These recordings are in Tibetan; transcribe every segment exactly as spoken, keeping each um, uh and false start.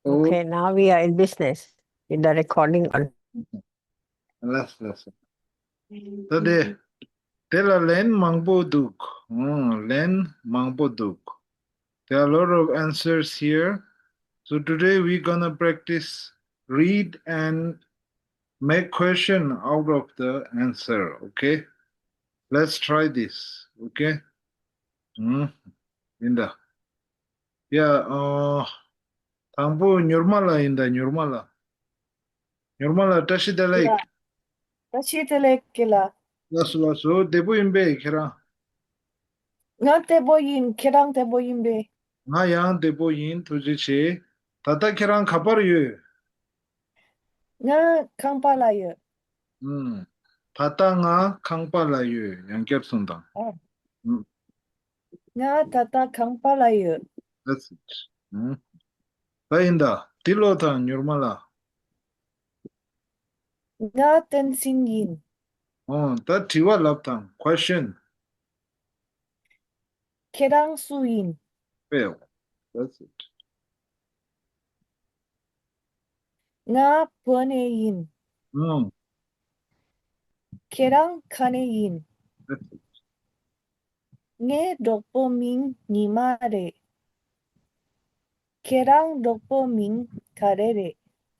Okay, now we are in business. In the recording on. ལགས་ལགས། ད་དེ་དེ་ལ་ལན་མང་པོ་འདུག་ཨང་། ལན་མང་པོ་འདུག There are a lot of answers here. So today we're gonna practice read and make question out of the answer. Okay? Let's try this. Okay? ཨང་། ཡིན་ད། ཡ། ཨོ། དང་པོ་མྱུར་མ་ལ་ཡིན་ད། མྱུར་མ་ལ། མྱུར་མ་ལ་བཀྲ་ཤིས་བདེ་ལེགས། བཀྲ་ཤིས་བདེ་ལེགས་ཀྱི་ལ། ལགས་སོ་ལགས་སོ། བདེ་པོ་ཡིན་པས་ཁྱེད་རང་། ང་བདེ་པོ་ཡིན། ཁྱེད་རང་བདེ་པོ་ཡིན་པས། ང་ཡང་བདེ་པོ་ཡིན། ཐུགས་རྗེ་ཆེ། ད་ལྟ་ཁྱེད་རང་ག་པར་ཡོད། ང་ཁང་པ་ལ་ཡོད། ཨུམ། ད་ལྟ་ང་ཁང་པ་ལ་ཡོད། ཡང་བསྐྱར་གསུངས་དང་། ཨ། ཨུམ། ང་ད་ལྟ་ཁང་པ་ལ་ཡོད། That's it. ཨུམ། ད་ཡིན་ད། འདི་ཀློག་དང་། མྱུར་མ་ལ། ང་བསྟན་འཛིན་ཡིན། ཨོ། ད་དྲི་བ་ལབ་དང་། Question. ཁྱེད་རང་སུ་ཡིན། Fail. That's it. ང་བོད་ནས་ཡིན། ཨང་། ཁྱེད་རང་ག་ནས་ཡིན། That's it. ངའི་གྲོགས་པོ་མིང་ཉི་མ་རེད། ཁྱེད་རང་གྲོགས་པོ་མིང་ག་རེ་རེད།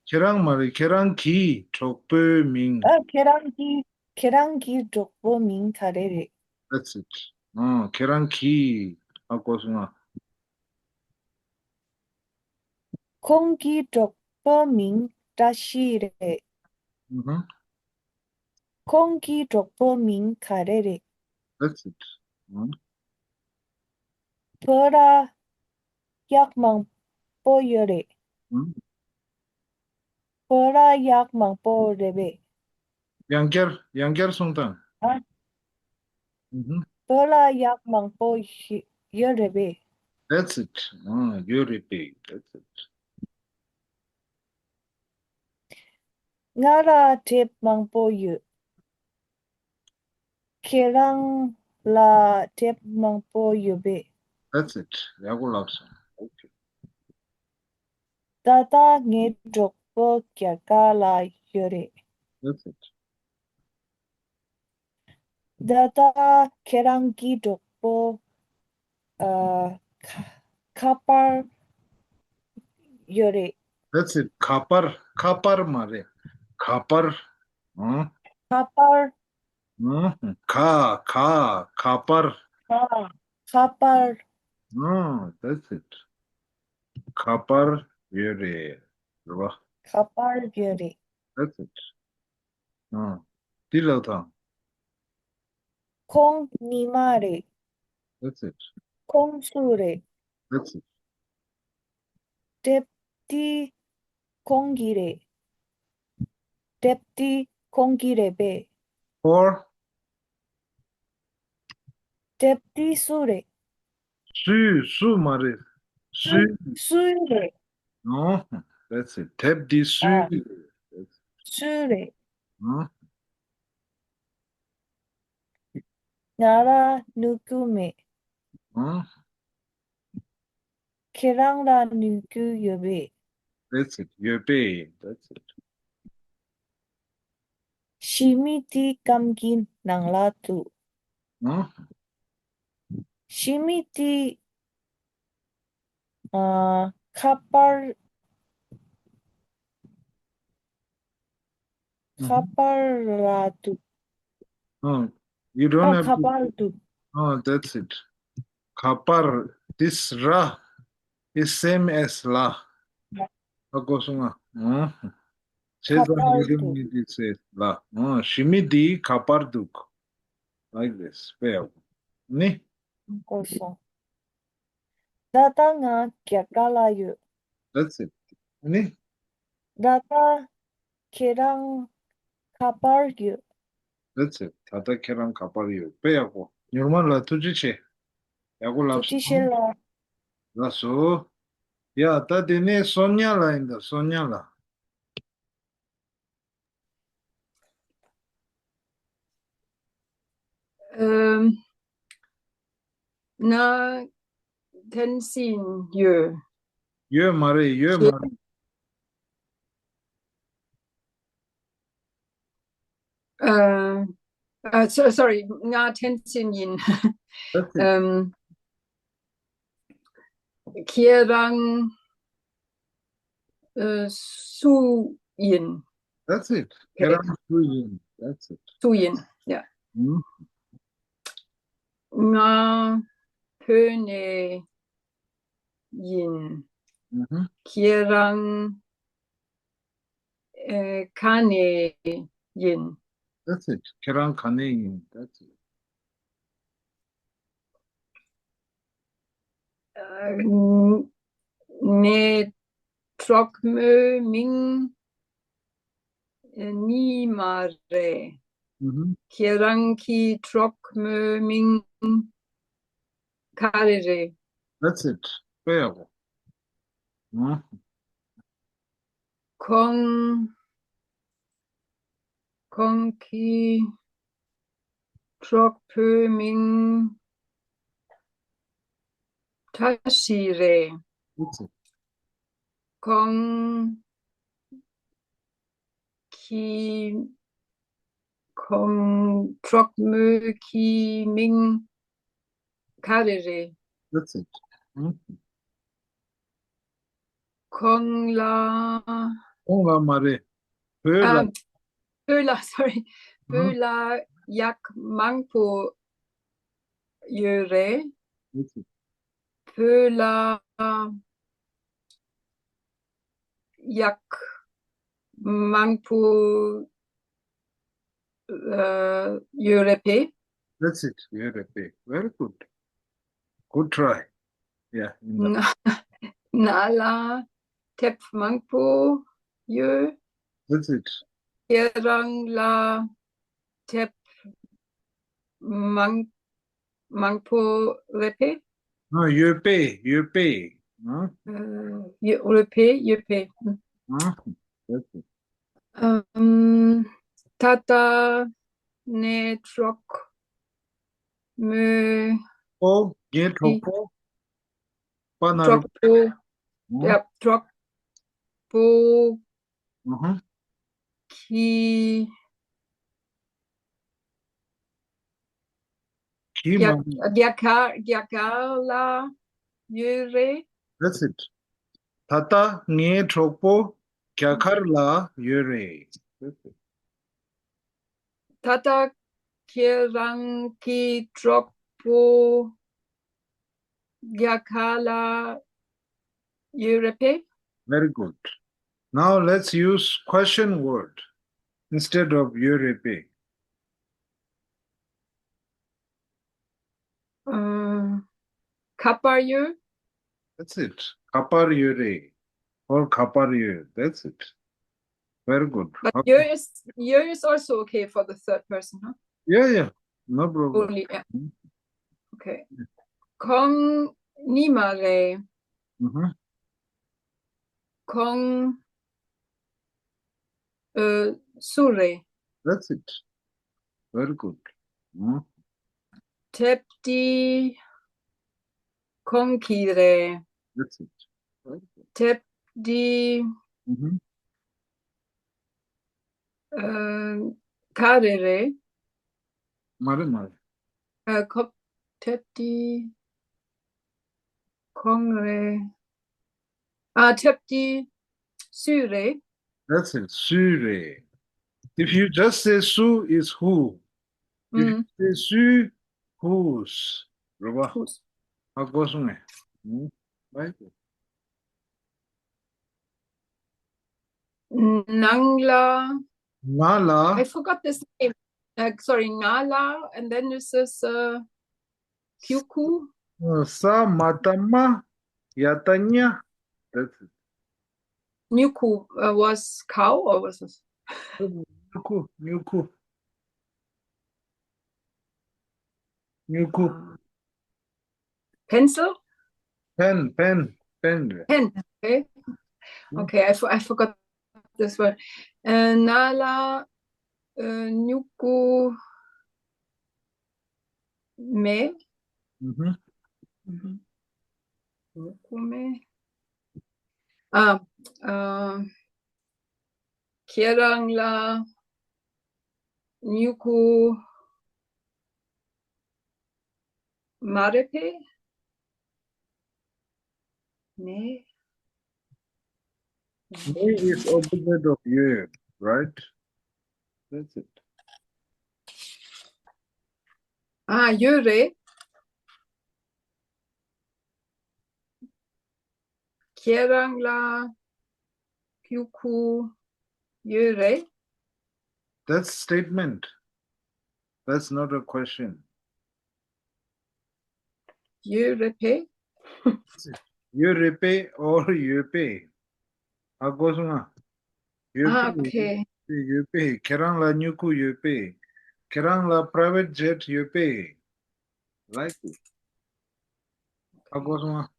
ཁྱེད་རང་མ་རེད། ཁྱེད་རང་གི་གྲོགས་པོའི་མིང་། ཨ། ཁྱེད་རང་གི་ཁྱེད་རང་གི་གྲོགས་པོ་མིང་ག་རེ་རེད། That's it. ཨང་། ཁྱེད་རང་གི། ཨ། གོ་སོང་ང་། ཁོང་གི་གྲོགས་པོ་མིང་བཀྲ་ཤིས་རེད། ཨུ་ཧུ། ཁོང་གི་གྲོགས་པོ་མིང་ག་རེ་རེད། That's it. ཨང་། བོད་ར་གཡག་མང་པོ་ཡོད་རེད། ཨང་། བོད་ར་གཡག་མང་པོ་རེད་པས། ཡང་བསྐྱར་ཡང་བསྐྱར་གསུངས་དང་། ཨ། ཨུ་ཧུ། བོད་ལ་གཡག་མང་པོ་ཡོད་རེད་པས། That's it. ཨང་། ཡོད་རེད་པས། That's it. ང་ལ་དེབ་མང་པོ་ཡོད། ཁྱེད་རང་ལ་དེབ་མང་པོ་ཡོད་པས། That's it. ཡག་པོ་ལབ་སོང་། Okay. ད་ལྟ་ངའི་གྲོགས་པོ་རྒྱ་གར་ལ་ཡོད་རེད། That's it. ད་ལྟ་ཁྱེད་རང་གི་གྲོགས་པོ། ཨ། ཁ་ཁ་པར་ཡོད་རེད། That's it. ཁ་པར། ཁ་པར་མ་རེད། ཁ་པར། ཨང་། ཁ་པར། ཨང་། ཁ་ཁ་ཁ་པར། ཁ་ཁ་པར། ཨང་། That's it. ཁ་པར་ཡོད་རེད། རེད་བ། ཁ་པར་ཡོད་རེད། That's it. ཨང་། འདི་ལབ་དང་། ཁོང་ཉི་མ་རེད། That's it. ཁོང་སུ་རེད། That's it. དེབ་འདི་ཁོང་གི་རེད། དེབ་འདི་ཁོང་གི་རེད་པས། Or དེབ་འདི་སུ་རེད། སུའི། སུ་མ་རེད། སུའི། སུའི་རེད། ཨོ། That's it. དེབ་འདི་སུའི། ཨ། རེད། སུའི་རེད། ཨ། ང་ལ་ནུས་རྒྱུ་མེད། ཨ། ཁྱེད་རང་ལ་ནུས་རྒྱུ་ཡོད་པས། That's it. ཡོད་པས། That's it. ཞི་མི་དེ་སྒམ་གྱི་ནང་ལ་འདུག་ཨ། ཞི་མི་དེ། ཨ། ཁ་པར། ཁ་པར་ལ་འདུག་ཨ། You don't ཨ། have ཁ་པར་འདུག་ཨ། That's it. ཁ་པར། This ར is same as ལ། ཨ། གོ་སོང་ང་། ཨ། བྱས་ཙང་you don't need to say ལ། ཨ། ཞི་མི་དེ་ཁ་པར་འདུག Like this. དཔེ་ཡག་པོ། ནི། གོ་སོང་། ད་ལྟ་ང་རྒྱ་གར་ལ་ཡོད། That's it. ནི། ད་ལྟ་ཁྱེད་རང་ག་པར་ཡོད། That's it. ད་ལྟ་ཁྱེད་རང་ག་པར་ཡོད། དཔེ་ཡག་པོ། མྱུར་མ་ལ་ཐུགས་རྗེ་ཆེ། ཡག་པོ་ལབ་སོང་། ཐུགས་རྗེ་ཆེ་ལ། ལགས་སོ། ཡ། ད་དེ་ནས་སོ་ཉ་ལ་ཡིན་ད། སོ་ཉ་ལ། ཨམ། ང་བསྟན་འཛིན་ཡོད། ཡོད་མ་རེད། ཡོད་མ་རེད། ཨ། ཨ། སོ། སོ་རི། ང་ཐེན་སིན་ཡིན། That's it. ཨམ། ཁྱེད་རང་ཨ། སུ་ཡིན། That's it. ཁྱེད་རང་སུ་ཡིན། That's it. སུ་ཡིན། Yeah. ཨུམ། ང་བོད་ནས་ཡིན། ཨུ་ཧུ། ཁྱེད་རང་ཨེ། ག་ནས་ཡིན། That's it. ཁྱེད་རང་ག་ནས་ཡིན། That's it. ཨ། ངའི་གྲོགས་མོའི་མིང་ཨེ། ཉི་མ་རེད། ཨུ་ཧུ། ཁྱེད་རང་གི་གྲོགས་མོའི་མིང་ག་རེ་རེད། That's it. དཔེ་ཡག་པོ། ཨུ། ཁོང་། ཁོང་གི་གྲོགས་པོའི་མིང་བཀྲ་ཤིས་རེད། That's it. ཁོང་གི། ཁོང་གྲོགས་མོའི་མིང་ག་རེ་རེད། That's it. ཨུ། ཁོང་ལ། ཁོང་ལ་མ་རེད། བོད་ལ། ཨ། བོད་ལ། སོ་རི། ཨུ་ཧུ། བོད་ལ་གཡག་མང་པོ་ཡོད་རེད། That's it. བོད་ལ་གཡག་མང་པོ་ཨ། ཡོད་རེད་པས། That's it. ཡོད་རེད་པས། Very good. Good try. Yeah. ང་ང་ལ་དེབ་མང་པོ་ཡོད། That's it. ཁྱེད་རང་ལ་དེབ་མང་མང་པོ་རེད་པས། ཨ། ཡོད་པས། ཡོད་པས། ཨ། ཨ། ཡོད་རེད་པས། ཡོད་པས། ཨ། That's it. ཨམ། ད་ལྟ་ངའི་གྲོགས་མོ། ཨོ། ངའི་གྲོགས་པོ། པ་ན་རོ། གྲོགས་པོ། ཨོ། ཡ། གྲོགས་པོ། ཨུ་ཧུ། གི། གི་རྒྱ། མ། རྒྱ་གར། རྒྱ་གར་ལ་ཡོད་རེད། That's it. ད་ལྟ་ངའི་གྲོགས་པོ་རྒྱ་གར་ལ་ཡོད་རེད། That's it. ད་ལྟ་ཁྱེད་རང་གི་གྲོགས་པོ་རྒྱ་གར་ལ་ཡོད་རེད་པས། Very good. Now let's use question word instead of ཡོད་རེད་པས། ཨ། ག་པར་ཡོད། That's it. ག་པར་ཡོད་རེད། Or ག་པར་ཡོད། That's it. Very good. But okay. ཡོད is, ཡོད is also okay for the third person, huh? Yeah, yeah. No problem. Only, yeah. Okay. ཁོང་ཉི་མ་རེད། ཨུ་ཧུ། ཁོང་ཨ། སུ་རེད། That's it. Very good. ཨུ། དེབ་འདི་ཁོང་གི་རེད། That's it. དེབ་འདི་ཨུ་ཧུ། ཨ། ག་རེ་རེད། མ་རེད། མ་རེད། ཨ། ཁོ། དེབ་འདི་ཁོང་རེད། ཨ། དེབ་འདི་སུའི་རེད། That's it. སུའི་རེད། If you just say སུ is who. If you ཨུ། say སུའི། Whose. རེད་པ། Whose. ཧ་གོ་སོང་ངས། ཨུ། Right. ནང་ལ། ང་ལ། I forgot this name. Uh, sorry, ང་ལ། And then this is, uh, ཁྱུ་ཁུ། ཨ། ས་མ་བཏགས་སྨ། ཡ་བཏགས་སྨྱ། That's it. ཉུ་ཁུ། Uh, was cow or was this? ཉུ་ཁུ། ཉུ་ཁུ། ཉུ་ཁུ། Uh, pencil? Pen, pen, pen རེད། Pen. Okay. Okay, I, for, I forgot this word. Uh, ང་ལ། Uh, ཉུ་གུ་མེད། ཨུ་ཧུ། ཉུ་གུ་མེད། ཨ། ཨ། ཁྱེད་རང་ལ། སྨྱུ་གུ་མ་རེད་པས། ནས། ནས is opposite of ཡོད། Right? That's it. ཨ། ཡོད་རེད། ཁྱེད་རང་ལ་སྨྱུ་གུ་ཡོད་རེད། That's statement. That's not a question. ཡོད་རེད་པས། ཡོད་རེད་པས་or ཡོད་པས། ཧ་གོ་སོང་ང་། ཡོད་ཨ། པས། ཨོ་ཁེ། ཡོད་པས། ཁྱེད་རང་ལ་སྨྱུ་གུ་ཡོད་པས། ཁྱེད་རང་ལ་private jet ཡོད་པས། Like this. ཧ་གོ་སོང་ང་།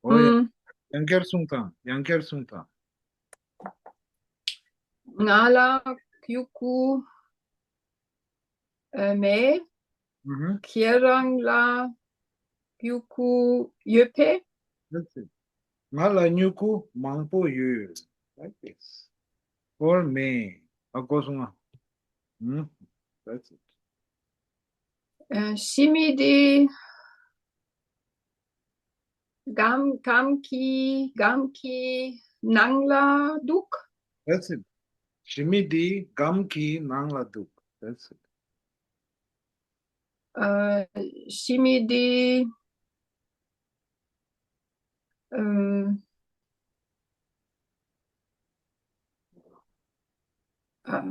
འོ་ཡ། ཨུམ། ཡང་བསྐྱར་གསུངས་དང་། ཡང་བསྐྱར་གསུངས་དང་། ང་ལ་སྨྱུ་གུ་ཨ་མེད། ཨུ་ཧུམ། ཁྱེད་རང་ལ་སྨྱུ་གུ་ཡོད་པས། That's it. ང་ལ་སྨྱུ་གུ་མང་པོ་ཡོད། Like this. Or མེད། ཧ་གོ་སོང་ང་། ཨུམ། That's it. ཨ། ཤི་མི་དེ་སྒམ་སྒམ་གྱི་སྒམ་གྱི་ནང་ལ་འདུག That's it. ཤི་མི་དེ་སྒམ་གྱི་ནང་ལ་འདུག That's it. ཨ། ཤི་མི་དེ་ཨམ། ཨ།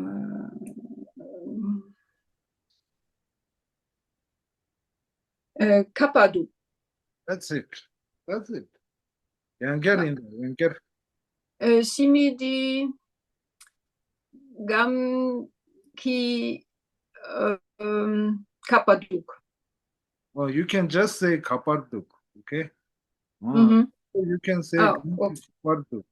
ཨ། ཁ་པར་འདུག That's it. That's it. ཡང་བསྐྱར་ཡིན་ད། ཡང་བསྐྱར། ཨ། ཤི་མི་དེ་སྒམ་གྱི་ཨམ། ཁ་པར་འདུག Oh, you can just say ཁ་པར་འདུག Okay? ཨུ་ཧུམ། You can say ཨ། ཁ་པར་འདུག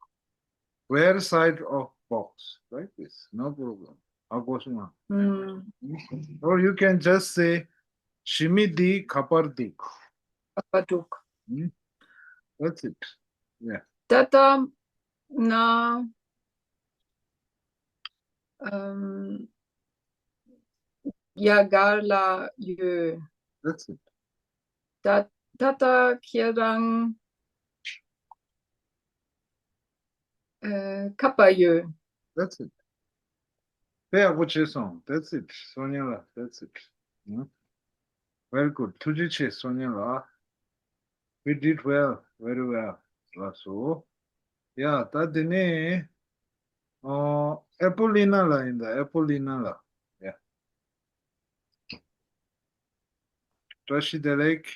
Where side of box? Like this. No problem. ཧ་གོ་སོང་ང་། ཨུམ། Or you can just say ཤི་མི་དེ་ཁ་པར་འདུག་ཁ་པར་འདུག That's it. Yeah. ད་ལྟ་ང་ཨམ། རྒྱ་གར་ལ་ཡོད། That's it. ད་ད་ལྟ་ཁྱེད་རང་ཨ། ག་པར་ཡོད། That's it. དཔེ་ཡག་པོ་བྱས་སོང་། That's it. སོ་ཉ་ལགས། That's it. ཧུམ། Very good. ཐུགས་རྗེ་ཆེ་སོ་ཉ་ལགས། You did well. Very well. ལགས་སོ། ཡ། ད་དེ་ནས་ཨ། ཨེ་པོ་ལི་ན་ལགས་ཡིན་ད། ཨེ་པོ་ལི་ན་ལགས། ཡ། བཀྲ་ཤིས་བདེ་ལེགས།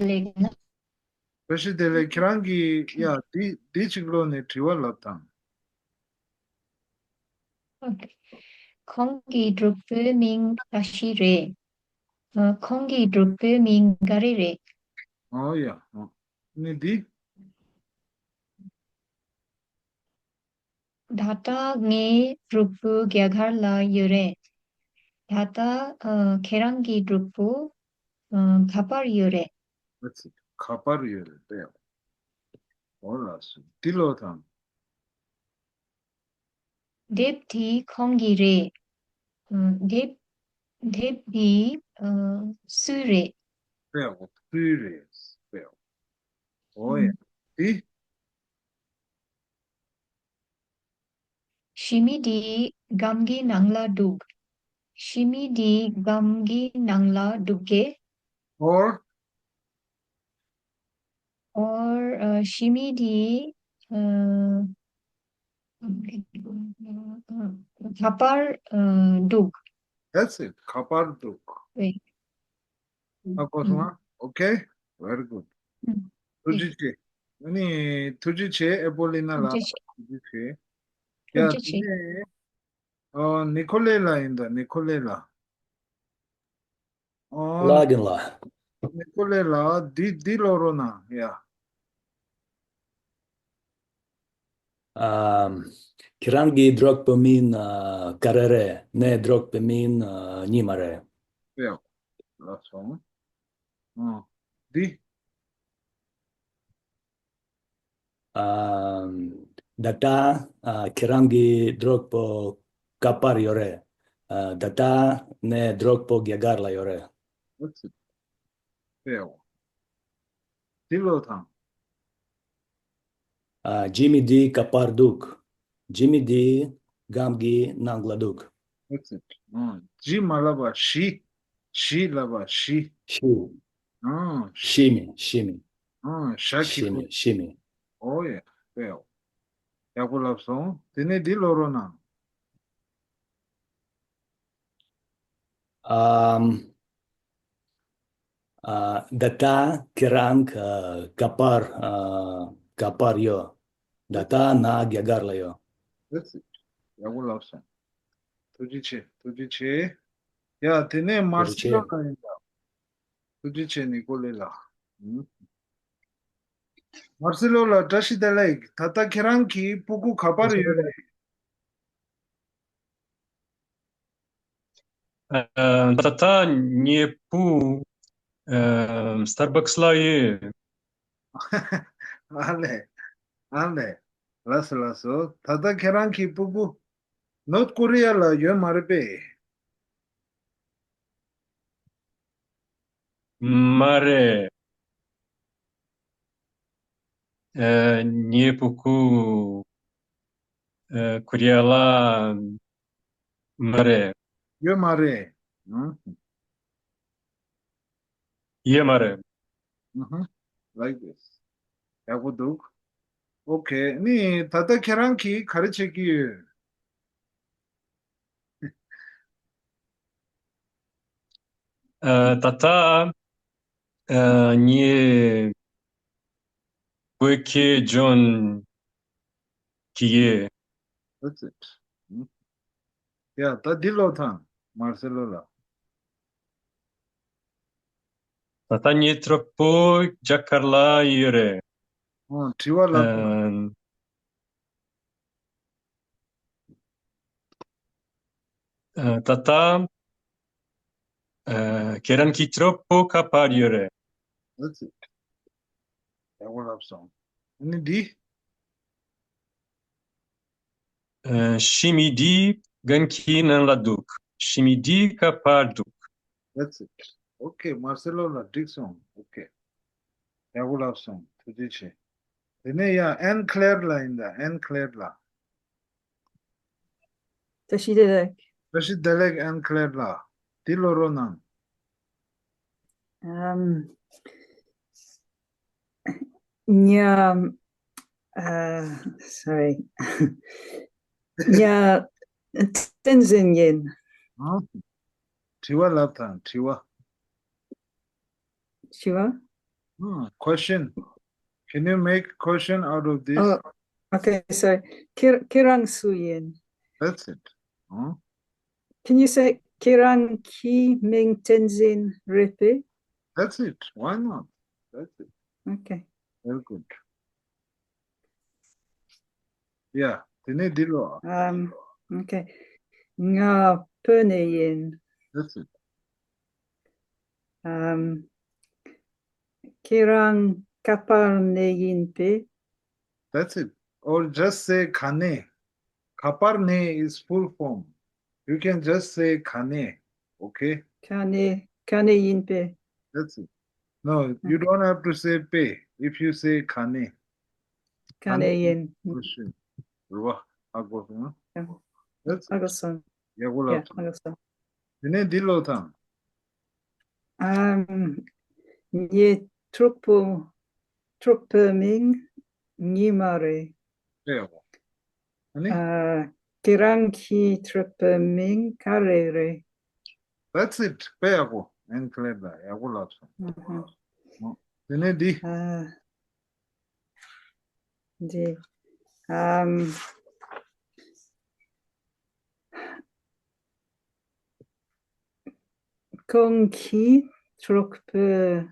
ལེགས་ན། བཀྲ་ཤིས་བདེ་ལེགས། ཁྱེད་རང་གིས་ཡ་འདི་འདི་གཅིག་ཀློག་ནས་དྲི་བ་ལབ་དང་། ཨོ་ཁེ། ཁོང་གི་གྲོགས་པོའི་མིང་བཀྲ་ཤིས་རེད། ཨ། ཁོང་གི་གྲོགས་པོའི་མིང་ག་རེ་རེད། ཨོ་ཡ། ཨོ། ནི་འདི། ད་ལྟ་ངའི་གྲོགས་པོ་རྒྱ་གར་ལ་ཡོད་རེད། ད་ལྟ་ཨ། ཁྱེད་རང་གི་གྲོགས་པོ་ཨ། ག་པར་ཡོད་རེད། ཨ་ཙི། ག་པར་ཡོད་རེད་དེ། འོ་ལགས་སོ། འདི་ཀློག་དང་། དེབ་དེ་ཁོང་གི་རེད། ཨ། དེབ་དེབ་འདི་ཨ། སུའི་རེད། དཔེ་ཡག་པོ། སུའི་རེད། དཔེ་ཡག་པོ། འོ་ཡ། ཨ། འདི། ཤི་མི་དེ་སྒམ་གྱི་ནང་ལ་འདུག་ཤི་མི་དེ་སྒམ་གྱི་ནང་ལ་འདུག་གས། Or? Or ཨ། ཤི་མི་དེ་ཨ། ག་པར་ཨ། འདུག That's it. ག་པར་འདུག་ཨེ། ཧ་གོ་སོང་ཨ། Okay? Very good. ཨུམ། ཐུགས་རྗེ་ཆེ། ཨ་ནི་ཐུགས་རྗེ་ཆེ། ཨེ་པོ་ལི་ན་ལགས། ཐུགས་རྗེ་ཆེ། ཐུགས་རྗེ་ཆེ། ཡ། ཐུགས་རྗེ་ཆེ། དེ་ནས་ཨ། ནི་ཁོ་ལེ་ལགས་ཡིན་ད། ནི་ཁོ་ལེ་ལགས། ཨོ། ལགས་ཡིན་ལགས། ནི་ཁོ་ལེ་ལགས། འདི་འདི་ཀློག་རོགས་གནང་ཡ། ཨ། ཁྱེད་རང་གི་གྲོགས་པོ་མིང་ཨ། ག་རེ་རེད། ངའི་གྲོགས་པོ་མིང་ཨ། ཉི་མ་རེད། ཡ། ལགས་སོ། ཨ། འདི། ཨ། ད་ལྟ་ཨ། ཁྱེད་རང་གི་གྲོགས་པོ་ག་པར་ཡོད་རེད། ཨ། ད་ལྟ་ནས་གྲོགས་པོ་རྒྱ་གར་ལ་ཡོད་རེད། That's it. དཔེ་ཡག་པོ། འདི་ཀློག་དང་། ཨ། ཇི་མི་འདི་ག་པར་འདུག་ཇི་མི་འདི་སྒམ་གྱི་ནང་ལ་འདུག That's it. ཨ། ཇི་མ་ལབ་པ་ཞི། ཞི་ལབ་པ་ཞི། ཞི། ཨ། ཞི་མི། ཞི་མི། ཨ། ཞ་གི་ཞི་གུ། མི། ཞི་མི། ཨོ་ཡ། དཔེ་ཡག་པོ། ཡག་པོ་ལབ་སོང་། དེ་ནས་འདི་ཀློག་རོགས་གནང་། ཨམ། ཨ། ད་ལྟ་ཁྱེད་རང་ག་པར། ཨ། ག་པར་ཡོད། ད་ལྟ་ང་རྒྱ་གར་ལ་ཡོད། That's it. ཡག་པོ་ལབ་སོང་། ཐུགས་རྗེ་ཆེ། ཐུགས་རྗེ་ཆེ། ཡ། དེ་ནས་མར་སེ་ལོ་ལ་ཡིན་ད། ཐུགས་རྗེ་ཆེ་ནི་ཀོ་ལེ་ལགས། ཨུམ། མར་སེ་ལོ་ལགས་བཀྲ་ཤིས་བདེ་ལེགས། ད་ལྟ་ཁྱེད་རང་གི་སྤུ་གུ་ག་པར་ཡོད་རེད། ཨ། ད་ལྟ་ངའི་བུ། ཨ། སྟར་བྷག་སི་ལ་ཡོད། ཨ་ལས། ཨ་ལས། ལགས་སོ་ལགས་སོ། ད་ལྟ་ཁྱེད་རང་གི་སྤུ་གུ་ནོར་ཐ་ཀོ་རི་ཡ་ལ་ཡོད་མ་རེད་པས། མ་རེད། ཨ། ངའི་སྤུ་གུ། ཨ། ཀོ་རི་ཡ་ལ་མ་རེད། ཡོད་མ་རེད། ཨང་། ཡོད་མ་རེད། ཨུ་ཧུ། Like this. ཡག་པོ་འདུག Okay. ནི་ད་ལྟ་ཁྱེད་རང་གིས་ག་རེ་བྱེད་ཀྱི་ཡོད། ཨ། ད་ལྟ། ཨ། ངས་བོད་སྐད་སྦྱོང་གི་ཡོད། That's it. ཡ། ད་འདི་ཀློག་དང་། མར་སེ་ལོ་ལགས། ད་ལྟ་ངའི་གྲོགས་པོ་རྒྱ་གར་ལ་ཡོད་རེད། ཨོ། དྲི་བ་ལབ་དང་། ཨ། ད་ལྟ། ཨ། ཁྱེད་རང་གི་གྲོགས་པོ་ག་པར་ཡོད་རེད། That's it. ཡག་པོ་ལབ་སོང་། ཨ་ནི་འདི། ཨ། ཤི་མི་འདི་སྒམ་གྱི་ནང་ལ་འདུག་ཤི་མི་འདི་ག་པར་འདུག That's it. Okay. མར་སེ་ལོ་ལགས་འགྲིག་སོང་། Okay. ཡག་པོ་ལབ་སོང་། ཐུགས་རྗེ་ཆེ། དེ་ནས་ཡ། ཨན་ཁི་ལེར་ལགས་ཡིན་ད། ཨན་ཁི་ལེར་ལགས། བཀྲ་ཤིས་བདེ་ལེགས། བཀྲ་ཤིས་བདེ་ལེགས། ཨན་ཁི་ལེར་ལགས། འདི་ཀློག་རོགས་གནང་། ཨམ། ཉ། ཨ། སོ་རི། ཉ་བསྟན་འཛིན་ཡིན། ཨང་། དྲི་བ་ལབ་དང་། དྲི་བ། དྲི་བ། ཨང་། Question. Can you make question out of this? Oh, okay, sorry. ཁྱེད་ཁྱེད་རང་སུ་ཡིན། That's it. ཨང་། Can you say ཁྱེད་རང་གི་མིང་བསྟན་འཛིན་རེད་པས། That's it. Why not? That's it. Okay. Very good. Yeah. དེ་ནས་འདི་ལོ། Um, okay. ང་བོད་ནས་ཡིན། That's it. Um, ཁྱེད་རང་ག་པར་ནས་ཡིན་པས། That's it. Or just say ག་ནས། ག་པར་ནས is full form. You can just say ག་ནས། Okay? ག་ནས་ག་ནས་ཡིན་པས། That's it. No, you don't have to say པས. If you say ག་ནས། ག་ནས་ཡིན། Question. རེད་བ། ཧ་གོ་སོང་ང་། That's it. ཧ་གོ་སོང་། ཡག་པོ་ལབ་ཡ། སོང་། ཧ་གོ་སོང་། དེ་ནས་འདི་ཀློག་དང་། ཨམ། ངའི་གྲོགས་པོ། གྲོགས་པོའི་མིང་ཉི་མ་རེད། དཔེ་ཡག་པོ། ཨ་ནི། ཨ། ཁྱེད་རང་གི་གྲོགས་པོའི་མིང་ག་རེ་རེད། That's it. དཔེ་ཡག་པོ། ཨན་ཁི་ལེར་ལགས། ཡག་པོ་ལབ་སོང་། ཨ་ཧ། དེ་ནས་འདི། ཨ། འདི། ཨམ། ཁོང་གི་གྲོགས་པོའི་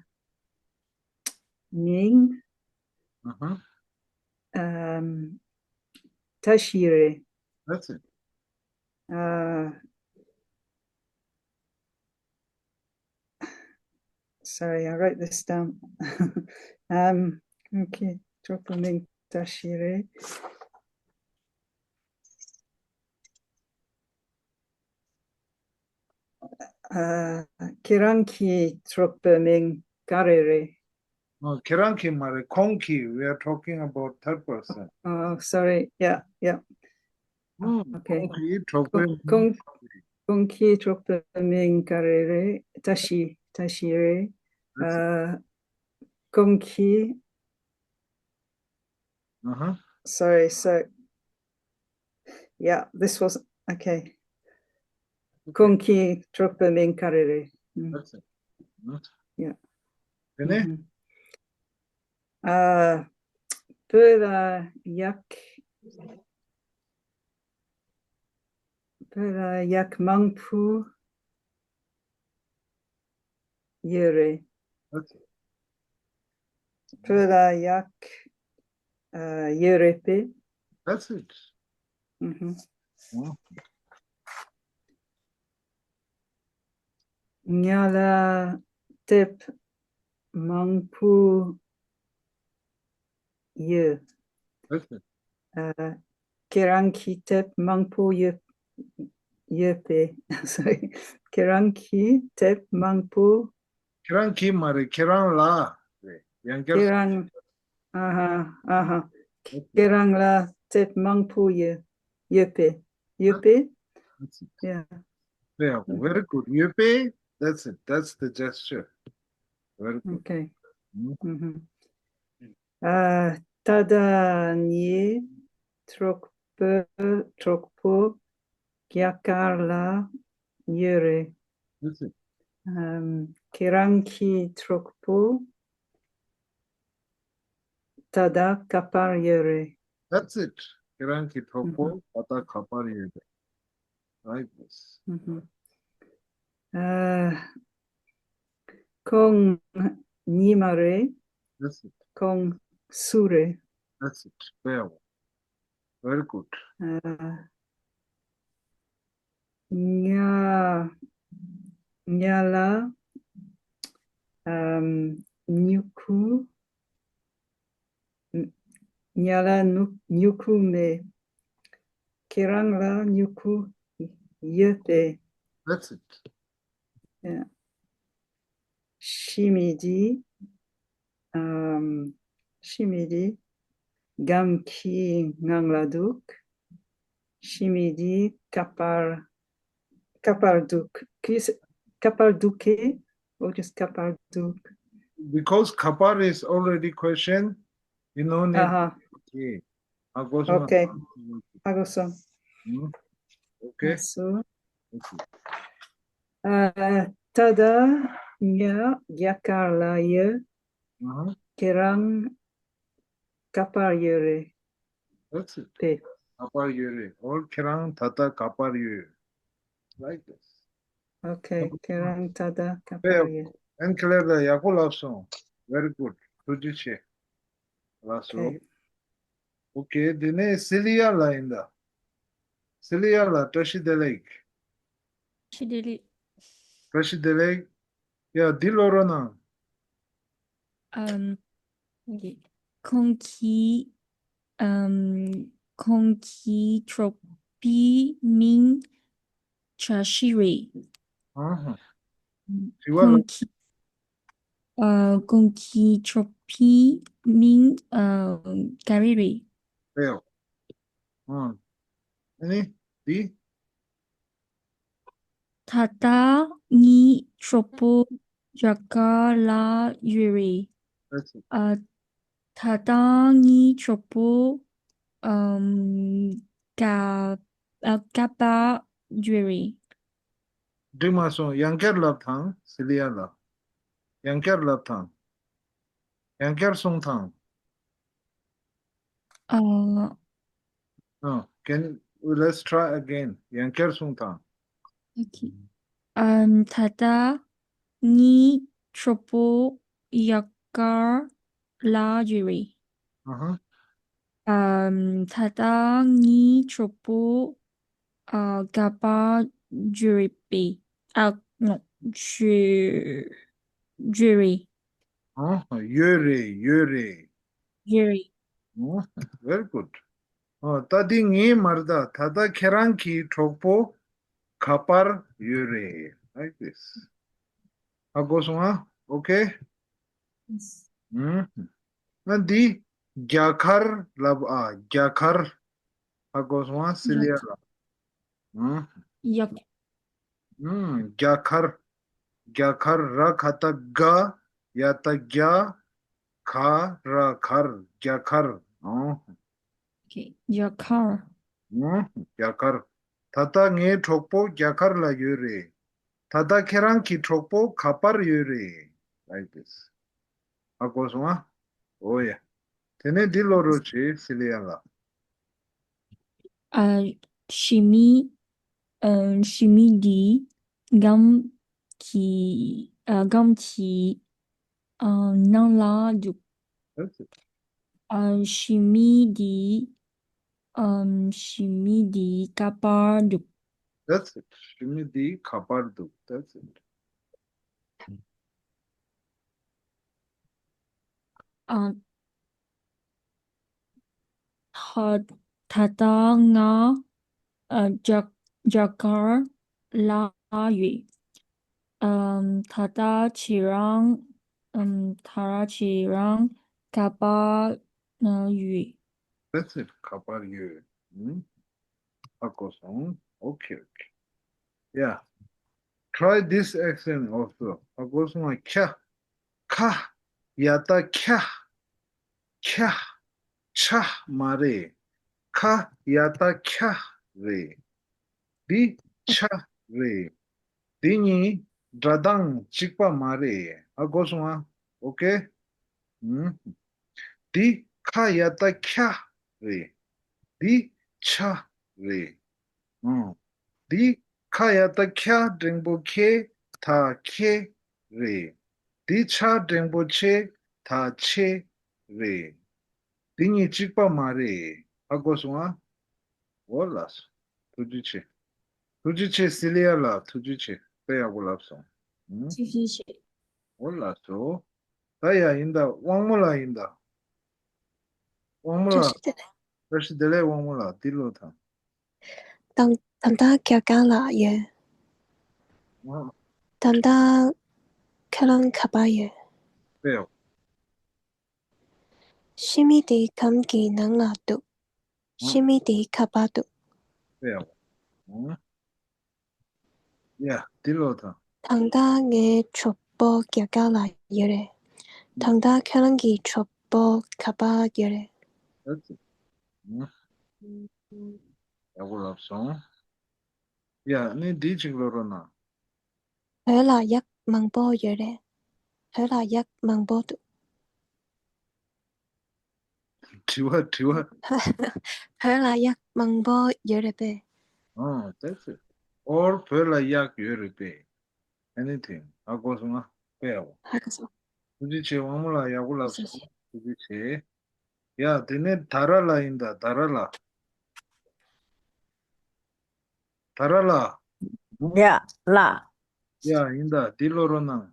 མིང་། ཨ་ཧ། ཨམ། བཀྲ་ཤིས་རེད། That's it. ཨ། Sorry, I wrote this down. Um, okay. གྲོགས་པོའི་མིང་བཀྲ་ཤིས་རེད། ཨ། ཁྱེད་རང་གི་གྲོགས་པོའི་མིང་ག་རེ་རེད། ཨ། ཁྱེད་རང་གི་མ་རེད། ཁོང་གི། We are talking about third person. Oh, sorry. Yeah, yeah. ཨ། Okay. ཁོང་གི་གྲོགས་པོའི་མིང་ཁོང་ཁོང་གི་གྲོགས་པོའི་མིང་ག་རེ་རེད། བཀྲ་ཤིས། བཀྲ་ཤིས་རེད། ཨ། ཁོང་གི། Uh-huh. Sorry, so yeah, this was okay. ཁོང་གི་གྲོགས་པོའི་མིང་ག་རེ་རེད། ཨ། That's it. ཨ། Yeah. དེ་ནས། ཨ། བོད་ལ་ཡག་བོད་ལ་ཡག་མང་པོ་ཡོད་རེད། That's it. བོད་ལ་ཡག་ཨ། ཡོད་རེད་པས། That's it. ཨུ་ཧུ། ཨ། ང་ལ་དེབ་མང་པོ་ཡོད། That's it. ཨ། ཁྱེད་རང་གི་དེབ་མང་པོ་ཡོད་ཡོད་པས། Sorry. ཁྱེད་རང་གི་དེབ་མང་པོ། ཁྱེད་རང་གི་མ་རེད། ཁྱེད་རང་ལ་རེད། ཡང་བསྐྱར། ཁྱེད་རང་། ཨ་ཧ། ཨ་ཧ། ཁྱེད་རང་ལ་དེབ་མང་པོ་ཡོད་ཡོད་པས། ཡོད་པས། That's it. Yeah. Yeah, very good. ཡོད་པས། That's it. That's the gesture. Very good. Okay. ཨ། ཨུ་ཧུ། ཨ། ད་ལྟ་ངའི་གྲོགས་པོ་གྲོགས་པོ་རྒྱ་གར་ལ་ཡོད་རེད། That's it. ཨམ། ཁྱེད་རང་གི་གྲོགས་པོ་ད་ལྟ་ག་པར་ཡོད་རེད། That's it. ཁྱེད་རང་གི་གྲོགས་པོ་ད་ལྟ་ག་པར་ཡོད་རེད། Right. ཨུ་ཧུ། ཨ། ཁོང་ཉི་མ་རེད། That's it. ཁོང་སུ་རེད། That's it. Well, very good. ཨ། ང་ང་ལ་ཨམ། སྨྱུ་གུ། ང་ལ་སྨྱུ་སྨྱུ་གུ་མེད། ཁྱེད་རང་ལ་སྨྱུ་གུ་ཡོད་པས། That's it. ཨ། ཤི་མི་དེ། ཨམ། ཤི་མི་དེ་སྒམ་གྱི་ནང་ལ་འདུག་ཤི་མི་དེ་ག་པར་ག་པར་འདུག་ཁྱེད་ག་པར་འདུག་གས། What is ག་པར་འདུག Because ག་པར་is already question. ཡིན་ནོ་ནི། ཨ་ཧ། Okay. ཧ་གོ་སོང་། Okay. ཧ་གོ་སོང་། ཨུ། Okay. སོ། Okay. ཨ། ད་ལྟ་ང་རྒྱ་གར་ལ་ཡོད། Uh-huh. ཁྱེད་རང་ག་པར་ཡོད་རེད། That's it. པས། ག་པར་ཡོད་རེད། Or ཁྱེད་རང་ད་ལྟ་ག་པར་ཡོད། Like this. Okay. ཁྱེད་རང་ད་ལྟ་ག་པར་ཡོད། And clear ལ་ཡག་པོ་ལབ་སོང་། Very good. ཐུགས་རྗེ་ཆེ། ལགས་སོ། Okay. Okay. དེ་ནས་སི་ལི་ཡ་ལ་ཡིན་ད། སི་ལི་ཡ་ལ་བཀྲ་ཤིས་བདེ་ལེགས། ཤི་བདེ་ལེགས། བཀྲ་ཤིས་བདེ་ལེགས། ཡ། འདི་ཀློག་རོགས་གནང་། ཨམ། ཁོང་གི་ཨམ། ཁོང་གི་གྲོགས་པོའི་མིང་བཀྲ་ཤིས་རེད། ཨ་ཧ། དྲི་བ་ལ། ཁོང་གི་ཨ། ཁོང་གི་གྲོགས་པོའི་མིང་ཨ། ག་རེ་རེད། རེད། ཨ། ཨ་ནི་འདི། ད་ལྟ་ངའི་གྲོགས་པོ་རྒྱ་གར་ལ་ཡོད་རེད། That's it. ཨ། ད་ལྟ་ངའི་གྲོགས་པོ་ཨམ། ག་ཨ། ག་པར་ཡོད་རེད། འགྲིག་མ་སོང་། ཡང་བསྐྱར་ལབ་དང་། སི་ལི་ཡ་ལ། ཡང་བསྐྱར་ལབ་དང་། ཡང་བསྐྱར་གསུང་དང་། ཨ། ཨ། Can let's try again. ཡང་བསྐྱར་གསུང་དང་། Okay. ཨམ། ད་ལྟ་ངའི་གྲོགས་པོ་རྒྱ་གར་ལ་ཡོད་རེད། ཨ་ཧ། ཨམ། ད་ལྟ་ངའི་གྲོགས་པོ་ཨ། ག་པར་ཡོད་རེད་པས། ཨ། no. ཡོད་ཡོད་རེད། ཨ་ཧ། ཡོད་རེད། ཡོད་རེད། ཡོད་རེད། ཨ། Very good. ཨ། ད་འདི་ངའི་མ་རེད་ད། ད་ལྟ་ཁྱེད་རང་གི་གྲོགས་པོ་ག་པར་ཡོད་རེད། Like this. ཧ་གོ་སོང་ཨ། Okay. ཨུམ། ང་འདི་རྒྱ་གར་ལབ་ཨ། རྒྱ་གར། ཧ་གོ་སོང་ཨ། སི་ལི་ཡ་ལ། ཨུམ། ཡག་ཨུམ། རྒྱ་གར། རྒྱ་གར། ར་ག་བཏགས་རྒ། ཡ་བཏགས་རྒྱ། ག་ར་གར། རྒྱ་གར། ཨོ། Okay. རྒྱ་གར། ཨུམ། རྒྱ་གར། ད་ལྟ་ངའི་གྲོགས་པོ་རྒྱ་གར་ལ་ཡོད་རེད། ད་ལྟ་ཁྱེད་རང་གི་གྲོགས་པོ་ག་པར་ཡོད་རེད། Like this. ཧ་གོ་སོང་ཨ། ཨོ་ཡ། དེ་ནས་འདི་ཀློག་རོགས་བྱེད། སི་ལི་ཡ་ལ། ཨ། ཞི་མི། ཨ། ཞི་མི་འདི་སྒམ་གྱི། ཨ། སྒམ་གྱི། ཨ། ནང་ལ་འདུག That's it. ཨ། ཞི་མི་འདི། ཨམ། ཞི་མི་འདི་ག་པར་འདུག That's it. ཞི་མི་འདི་ག་པར་འདུག That's it. ཨ། ད། ད་ལྟ་ང་། ཨ། རྒྱ། རྒྱ་གར་ལ་ཡོད། ཨམ། ད་ལྟ་ཁྱེད་རང་། ཨམ། ད་ལྟ་ཁྱེད་རང་ག་པར་ཡོད། That's it. ག་པར་ཡོད། ཨུམ། ཧ་གོ་སོང་། Okay, okay. Yeah. Try this accent also. ཧ་གོ་སོང་ང་། ཁྱ། ཁ། ཡ་བཏགས་ཁྱ། ཁྱ། ཆ་མ་རེད། ཁ་ཡ་བཏགས་ཁྱ་རེད། འདི་ཆ་རེད། འདི་གཉིས་སྒྲ་གདངས་གཅིག་པ་མ་རེད། ཧ་གོ་སོང་ཨ། Okay. ཨུམ། འདི་ཁ་ཡ་བཏགས་ཁྱ་རེད། འདི་ཆ་རེད། ཨང་། འདི་ཁ་ཡ་བཏགས་ཁྱ་འགྲེང་བུ་ཁེ། ད་ཁེ་རེད། འདི་ཆ་འགྲེང་བུ་ཆེ། ད་ཆེ་རེད། འདི་གཉིས་གཅིག་པ་མ་རེད། ཧ་གོ་སོང་ཨ། འོ་ལགས་སོ། ཐུགས་རྗེ་ཆེ། ཐུགས་རྗེ་ཆེ། སི་ལི་ཡ་ལགས་ཐུགས་རྗེ་ཆེ། དཔེ་ཡག་པོ་ལབ་སོང་། ཨང་། ཐུགས་རྗེ་ཆེ། འོ་ལགས་སོ། ད་ཡ་ཡིན་ད། དབང་མོ་ལགས་ཡིན་ད། དབང་མོ་ལགས། བཀྲ་ཤིས་བདེ་ལེགས། བཀྲ་ཤིས་བདེ་ལེགས། དབང་མོ་ལགས་འདི་ཀློག་དང་། ད། ད་ལྟ་རྒྱ་གར་ལ་ཡོད། ཨ། ད་ལྟ་ཁྱེད་རང་ག་པར་ཡོད། དཔེ་ཡག་ཞི་མི་དེ་སྒམ་གྱི་ནང་ལ་འདུག་ཨ། ཞི་མི་དེ་ག་པར་འདུག་དཔེ་ཡག་ཨ། ཡ། འདི་ཀློག་དང་། ད་ལྟ་ངའི་གྲོགས་པོ་རྒྱ་གར་ལ་ཡོད་རེད། ད་ལྟ་ཁྱེད་རང་གི་གྲོགས་པོ་ག་པར་ཡོད་རེད། ཡག་པོ་ལབ་སོང་། ཡ། ནི་འདི་གཅིག་ཀློག་རོགས་གནང་། བོད་ལ་གཡག་མང་པོ་ཡོད་རེད། བོད་ལ་གཡག་མང་པོ་འདུག་དྲི་བ། དྲི་བ། བོད་ལ་གཡག་མང་པོ་ཡོད་རེད་པས། ཨོ། That's it. Or བོད་ལ་གཡག་ཡོད་རེད་པས། Anything. ཧ་གོ་སོང་ང་། དཔེ་ཡག་པོ། ཧ་གོ་སོང་། ཐུགས་རྗེ་ཆེ། དབང་མོ་ལགས་ཡག་པོ་ལབ་སོང་། ཐུགས་རྗེ་ཆེ། ཡ། དེ་ནས་དྷ་ར་ལ་ཡིན་ད། དྷ་ར་ལ། དྷ་ར་ལ། ཡ་ལ། ཡ་ཡིན་ད། འདི་ཀློག་རོགས་གནང་།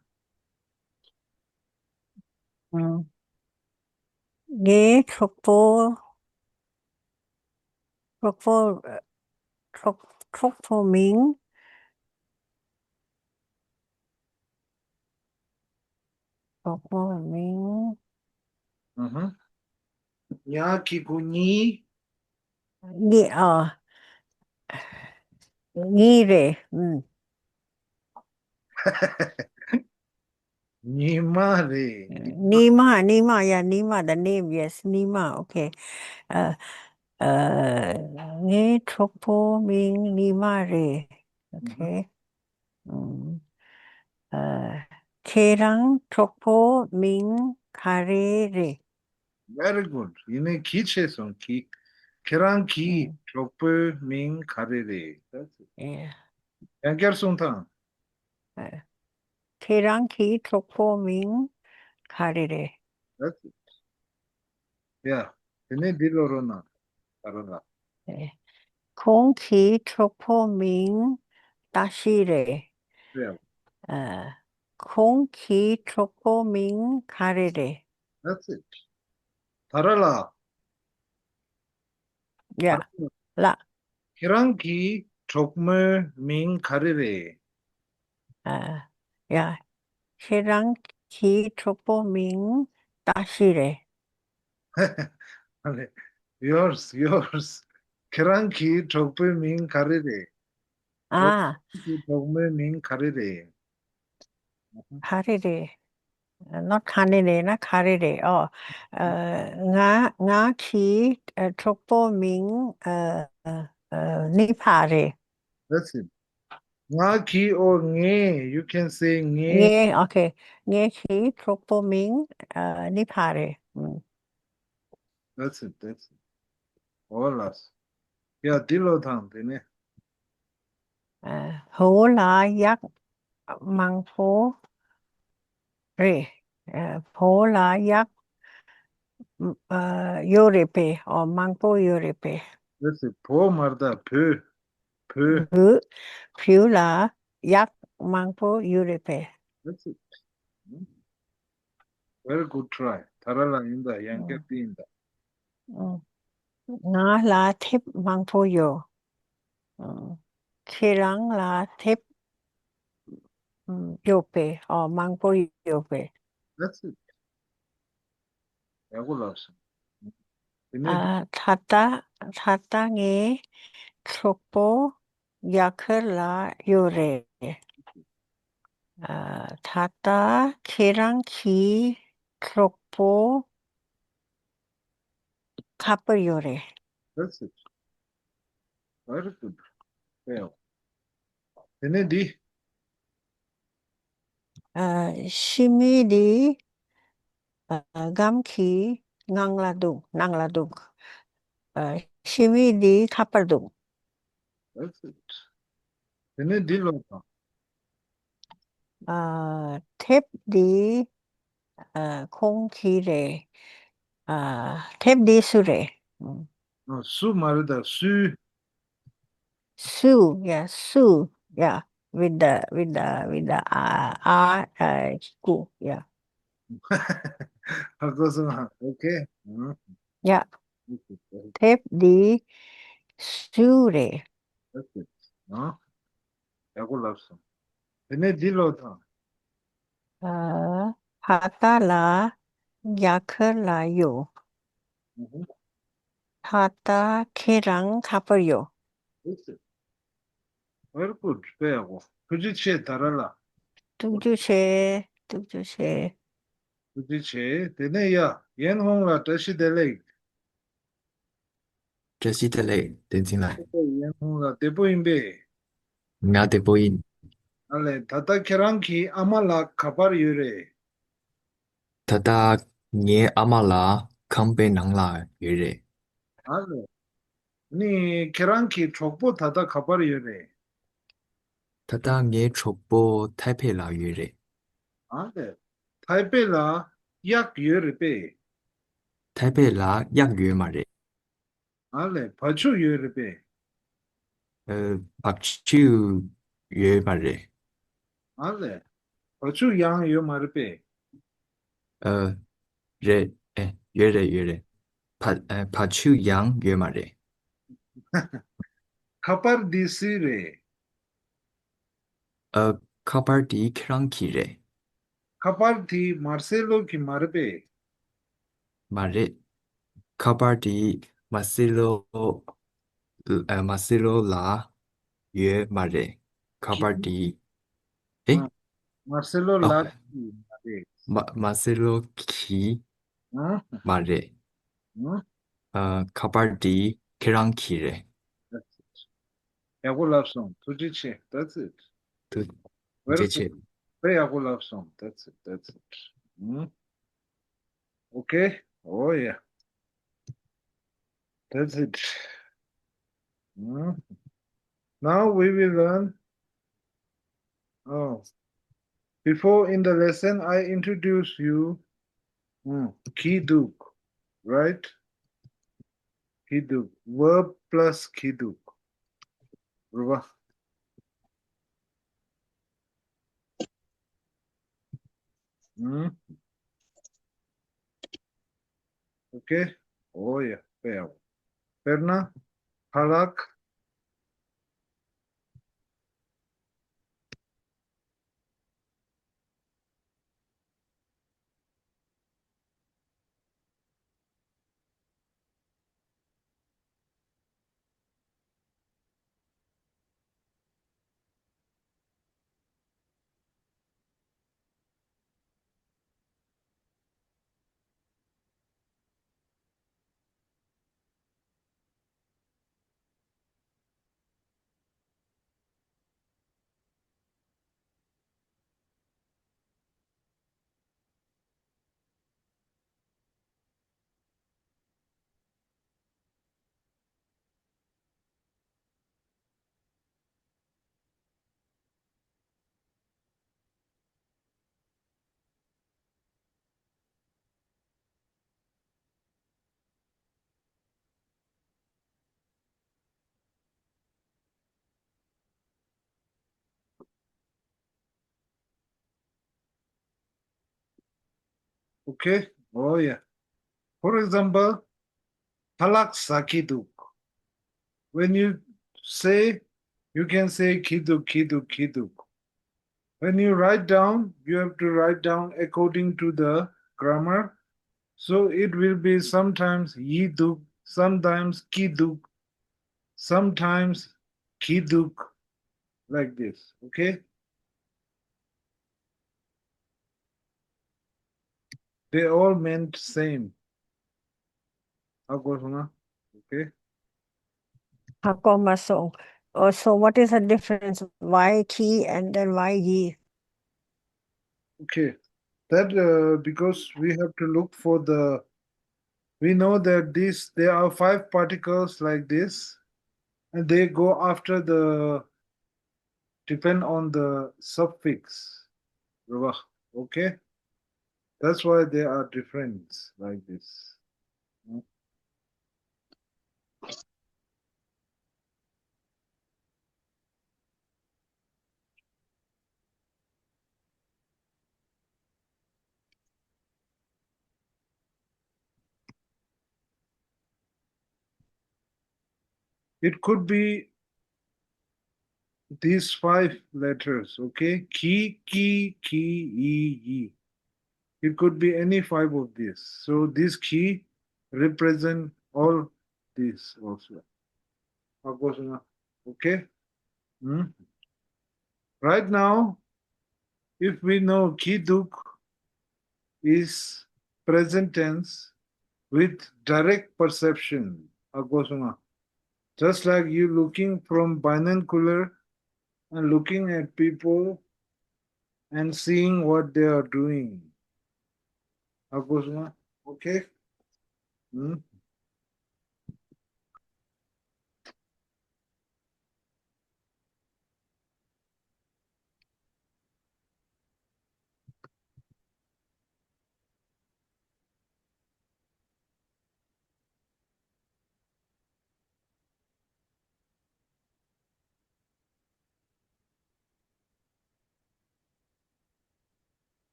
ངའི་གྲོགས་པོ། གྲོགས་པོ། གྲོགས། གྲོགས་པོ་མིང་། གྲོགས་པོ་མིང་། ཨ་ཧ། ཉ་གི་གུ་ཉི། ཉི། ཨ། ཉི་རེད། ཨུམ། ཉི་མ་རེད། ཉི་མ། ཉི་མ། Yeah, ཉི་མ། The name, yes, ཉི་མ། Okay. ཨ། ཨ། ངའི་གྲོགས་པོ་མིང་ཉི་མ་རེད། Okay. ཨུམ། ཨ། ཁྱེད་རང་གྲོགས་པོ་མིང་ག་རེ་རེད། Very good. ཡིན་ནའི་གི་ཆད་སོང་། གི། ཁྱེད་རང་གི་གྲོགས་པོའི་མིང་ག་རེ་རེད། That's it. ཡང་བསྐྱར་གསུང་དང་། ཨ། ཁྱེད་རང་གི་གྲོགས་པོ་མིང་ག་རེ་རེད། That's it. Yeah. དེ་ནས་འདི་ཀློག་རོགས་གནང་། དྷ་ར་ལ། ཨེ། ཁོང་གི་གྲོགས་པོ་མིང་ཏ་ཤི་རེད། Yeah. ཨ། ཁོང་གི་གྲོགས་པོ་མིང་ག་རེ་རེད། That's it. དྷ་ར་ལ། Yeah. ལ། ཁྱེད་རང་གི་གྲོགས་མོའི་མིང་ག་རེ་རེད། ཨ། ཡ། ཁྱེད་རང་གི་གྲོགས་པོ་མིང་ཏ་ཤི་རེད། Yours, yours. ཁྱེད་རང་གི་གྲོགས་པོའི་མིང་ག་རེ་རེད། ཨ། ཁྱེད་རང་གི་གྲོགས་མོའི་མིང་ག་རེ་རེད། ག་རེ་རེད། ནོ་ག་ནས་རེད་ན་ག་རེ་རེད། ཨོ། ཨ། ང་ང་གི་ཨ་གྲོགས་པོ་མིང་ཨ་ཨ་ནི་ཕ་རེད། That's it. ང་གི་ཨོ་ངའི། You can say ངའི། ངའི། ཨོ་ཁེ། ངའི་གི་གྲོགས་པོ་མིང་ཨ་ནི་ཕ་རེད། ཨུམ། That's it, that's it. ཨོ་ལགས། ཡ་འདི་ལོ་དང་དེ་ནས། ཨ། བོད་ལ་གཡག་མང་པོ་རེད། ཨ། བོད་ལ་གཡག་ཨ། ཡོད་རེད་པས། ཨོ། མང་པོ་ཡོད་རེད་པས། That's it. བོད་མ་རེད་ད། བོད། བོད། བོད། བོད་ལ་གཡག་མང་པོ་ཡོད་རེད་པས། That's it. Very good try. ད་ར་ལ་ཡིན་ད། ཡང་བསྐྱར་དེ་ཡིན་ད། ཨ། ང་ལ་དེབ་མང་པོ་ཡོད། ཨ། ཁྱེད་རང་ལ་དེབ་ཨ་ཡོད་པས། ཨོ། མང་པོ་ཡོད་པས། That's it. ཡག་པོ་ལབ་སོང་། དེ་ནས། ཨ། ད་ལྟ་ད་ལྟ་ངའི་གྲོགས་པོ་རྒྱ་གར་ལ་ཡོད་རེད། ཨ། ད་ལྟ་ཁྱེད་རང་གི་གྲོགས་པོ་ཁ་པར་ཡོད་རེད། That's it. Very good. Well. དེ་ནས་འདི། ཨ། ཤི་མི་འདི་ཨ། སྒམ་གྱི་ནང་ལ་འདུག་ནང་ལ་འདུག་ཨ། ཤི་མི་འདི་ཁ་པར་འདུག That's it. དེ་ནས་འདི་ལོ་དང་། ཨ། དེབ་འདི་ཨ། ཁོང་གི་རེད། ཨ། དེབ་འདི་སུ་རེད། ཨ། སུ་མ་རེད་ད། སུའི། སུ། ཡ། སུ། ཡ། with the, with the, with the, ཨ། ཨ། ཨ། སྐུ། ཡ། ཧ་གོ་སོང་། ཨོ་ཁེ། ཡ། དེབ་འདི་སུའི་རེད། ཨ། ཡག་པོ་ལབ་སོང་། དེ་ནས་འདི་ལོ་དང་། ཨ། ད་ལྟ་ལ་རྒྱ་གར་ལ་ཡོད། ཨུ་ཧུ། ད་ལྟ་ཁྱེད་རང་ཁ་པར་ཡོད། Very good. དཔེ་ཡག་པོ། ཐུགས་རྗེ་ཆེ་ད་ར་ལ། ཐུགས་རྗེ་ཆེ། ཐུགས་རྗེ་ཆེ། ཐུགས་རྗེ་ཆེ། དེ་ནས་ཡ། ཡན་ཧོང་ལ་བཀྲ་ཤིས་བདེ་ལེགས། བཀྲ་ཤིས་བདེ་ལེགས། བསྟན་འཛིན་ལགས། ཡན་ཧོང་ལ་བདེ་པོ་ཡིན་པས། ང་བདེ་པོ་ཡིན། ཨ་ལས། ད་ལྟ་ཁྱེད་རང་གི་ཨ་མ་ལགས་ག་པར་ཡོད་རེད། ད་ལྟ་ངའི་ཨ་མ་ལགས་ཁང་པའི་ནང་ལ་ཡོད་རེད། ཨ་ལས། ནི་ཁྱེད་རང་གི་གྲོགས་པོ་ད་ལྟ་ག་པར་ཡོད་རེད། ད་ལྟ་ངའི་གྲོགས་པོ་ཐའེ་པེ་ལ་ཡོད་རེད། ཨ་ལས། ཐའེ་པེ་ལ་གཡག་ཡོད་རེད་པས། ཐའེ་པེ་ལ་གཡག་ཡོད་མ་རེད། ཨ་ལས། བ་ཕྱུགས་ཡོད་རེད་པས། ཨ། བ་ཕྱུགས་ཡོད་མ་རེད། ཨ་ལས། བ་ཕྱུགས་ཡང་ཡོད་མ་རེད་པས། ཨ། རེད། ཨེ། ཡོད་རེད། ཡོད་རེད། བ། ཨ། བ་ཕྱུགས་ཡང་ཡོད་མ་རེད། ཁ་པར་འདི་སུའི་རེད། ཨ། ཁ་པར་དེ་ཁྱེད་རང་གི་རེད། ཁ་པར་དེ་མར་སེ་ལོ་གི་མ་རེད་པས། མ་རེད། ཁ་པར་དེ་མར་སེ་ལོ། ཨ། མར་སེ་ལོ་ལ་ཡོད་མ་རེད། ཁ་པར་དེ། ཨེ། ཨ། མར་སེ་ལོ་ལ། ཨ། ཡོད་མ་རེད། མ། མར་སེ་ལོ་གི་ཨ། མ་རེད། ཨ། ཨ། ཁ་པར་དེ་ཁྱེད་རང་གི་རེད། That's it. ཡག་པོ་ལབ་སོང་། ཐུགས་རྗེ་ཆེ། That's it. ཐུགས། ཐུགས་རྗེ་ཆེ། དཔེ་ཡག་པོ་ལབ་སོང་། That's it. That's it. ཨུམ། Okay. Oh yeah. That's it. ཨུམ། Now we will learn. Oh. Before in the lesson, I introduce you. ཨུམ། གྱིས་འདུག right? གྱིས་འདུག verb plus གྱིས་འདུག་རེད་པ། ཨུམ། Okay. Oh yeah. དཔེ་ཡག་པོ། དཔེར་ན། ཕ་ལགས། Okay? Oh, yeah. For example, ཁ་ལག་ཟ་གི་འདུག. When you say, you can say གྱི་འདུག་གྱི་འདུག་གྱི་འདུག. When you write down, you have to write down according to the grammar. So it will be sometimes གྱི་འདུག, sometimes གྱི་འདུག, sometimes གྱི་འདུག, like this. Okay? They all meant same. ཧ་གོ་སོང་ང་། Okay. ཧ་གོ་མ་སོང་། Oh, so what is the difference? Why གྱི and then why གྱི? Okay. That, uh, because we have to look for the, we know that these, there are five particles like this, and they go after the, depend on the suffix. རེད་བ། Okay? That's why they are different like this. It could be these five letters, okay? གྱི་གྱི་གྱི་གྱི་གྱི. It could be any five of these. So this གྱི represent all these also. ཧ་གོ་སོང་ང་། Okay? Hmm? Right now, if we know གྱི་འདུག is present tense with direct perception. ཧ་གོ་སོང་ང་། Just like you looking from binocular and looking at people and seeing what they are doing. ཧ་གོ་སོང་ང་། Okay? Hmm?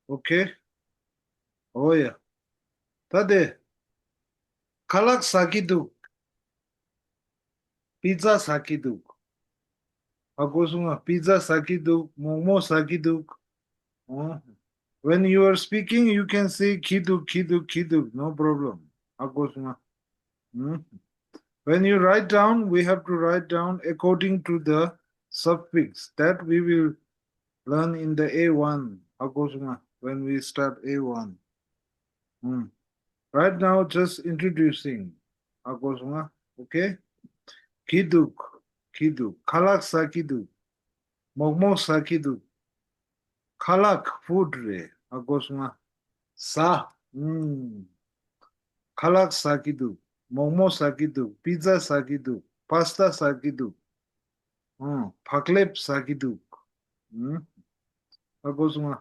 Okay. Oh yeah. ད་དེ། ཁ་ལག་ཟ་གི་འདུག་པི་ཛ་ཟ་གི་འདུག་ཧ་གོ་སོང་ང་། པི་ཛ་ཟ་གི་འདུག་མོག་མོག་ཟ་གི་འདུག་ཨོ། When you are speaking, you can say གི་འདུག་གི་འདུག་གི་འདུག No problem. ཧ་གོ་སོང་ང་། Hmm? When you write down, we have to write down according to the suffix that we will learn in the A one. ཧ་གོ་སོང་ང་། When we start A one. Hmm. Right now, just introducing. ཧ་གོ་སོང་ང་། Okay? གི་འདུག་གི་འདུག་ཁ་ལག་ཟ་གི་འདུག་མོག་མོག་ཟ་གི་འདུག་ཁ་ལག food རེད། ཧ་གོ་སོང་ང་། ཟ། ཨུམ། ཁ་ལག་ཟ་གི་འདུག་མོག་མོག་ཟ་གི་འདུག་པི་ཛ་ཟ་གི་འདུག་པ་སི་ཏ་ཟ་གི་འདུག་ཨང་། བག་ལེབ་ཟ་གི་འདུག་ཨུམ། ཧ་གོ་སོང་ང་།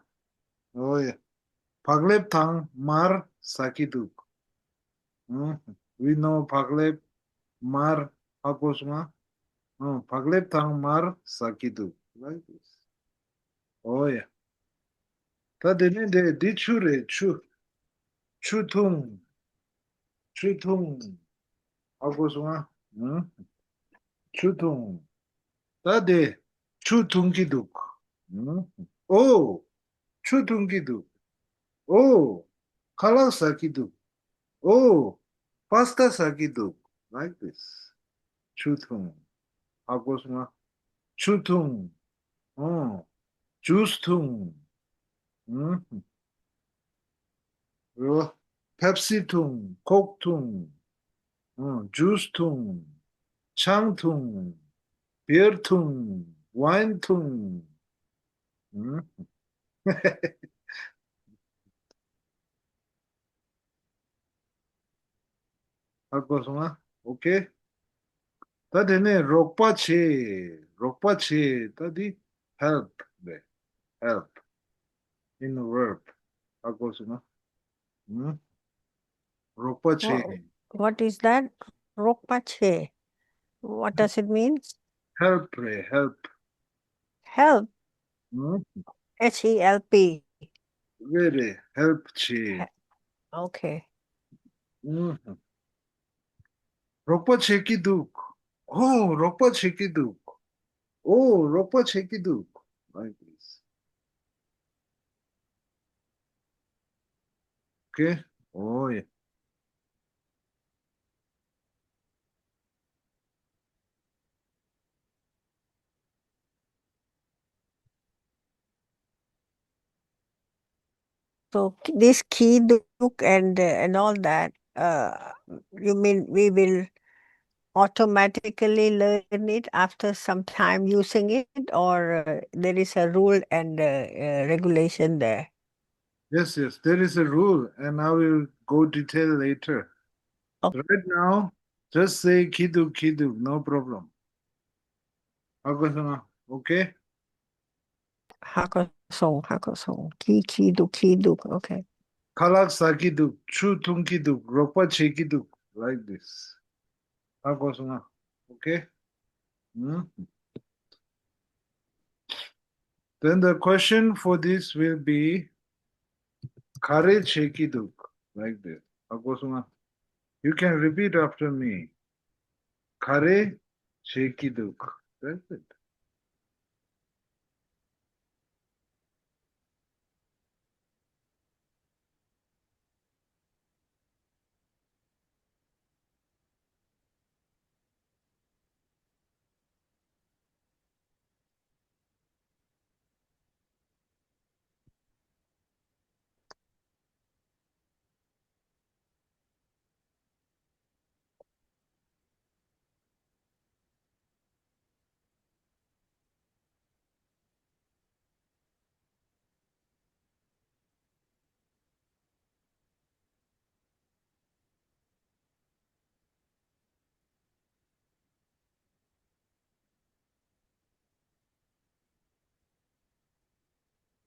ཨོ་ཡ། བག་ལེབ་དང་མར་ཟ་གི་འདུག་ཨང་། We know བག་ལེབ། མར། ཧ་གོ་སོང་ང་། ཨང་། བག་ལེབ་དང་མར་ཟ་གི་འདུག Like this. ཨོ་ཡ། ད་དེ་ནས་འདི་འདི་ཆུ་རེད། ཆུ། ཆུ་འཐུང་། ཆུ་འཐུང་། ཧ་གོ་སོང་ང་། ཨང་། ཆུ་འཐུང་། ད་དེ། ཆུ་འཐུང་གི་འདུག་ཨང་། ཨོ། ཆུ་འཐུང་གི་འདུག་ཨོ། ཁ་ལག་ཟ་གི་འདུག་ཨོ། པ་སི་ཏ་ཟ་གི་འདུག Like this. ཆུ་འཐུང་། ཧ་གོ་སོང་ང་། ཆུ་འཐུང་། ཨོ། ཇུས་འཐུང་། ཨུམ། རེད་བ། ཕེབ་སི་འཐུང་། ཁོག་འཐུང་། ཨོ། ཇུས་འཐུང་། ཆང་འཐུང་། བི་ཡར་འཐུང་། ཝའིན་འཐུང་། ཨུམ། ཧ་གོ་སོང་ང་། ཨོ་ཁེ། ད་དེ་ནས་རོགས་པ་བྱེད། རོགས་པ་བྱེད། ད་དེ་help རེད། Help in verb. ཧ་གོ་སོང་ང་། ཨུམ། རོགས་པ་བྱེད། Wha- What is that? རོགས་པ་བྱེད། What does it mean? Help རེད། Help. Help. ཨུམ། H E L P. རེད་རེད། Help བྱེད། Okay. ཨུམ། རོགས་པ་བྱེད་ཀྱི་འདུག་ཨོ། རོགས་པ་བྱེད་ཀྱི་འདུག་ཨོ། རོགས་པ་བྱེད་ཀྱི་འདུག Like this. Okay. ཨོ་ཡ། So k- this kiduk and uh, and all that, uh, you mean we will automatically learn it after some time using it, or uh, there is a rule and uh, uh, regulation there? Yes, yes, there is a rule, and I will go detail later. Okay. Right now, just say kiduk, kiduk, no problem. ཧ་གོ་སོང་ང་། Okay? ཧ་གོ་སོང་། ཧ་གོ་སོང་། ཁྱི་ཁྱི་འདུག་ཁྱི་འདུག Okay. ཁ་ལག་ཟ་གི་འདུག་ཆུ་འཐུང་གི་འདུག་རོགས་པ་བྱེད་ཀྱི་འདུག Like this. ཧ་གོ་སོང་ང་། Okay? ཨུམ། Then the question for this will be ག་རེ་བྱེད་ཀྱི་འདུག Like this. ཧ་གོ་སོང་ང་། You can repeat after me. ག་རེ་བྱེད་ཀྱི་འདུག That's it.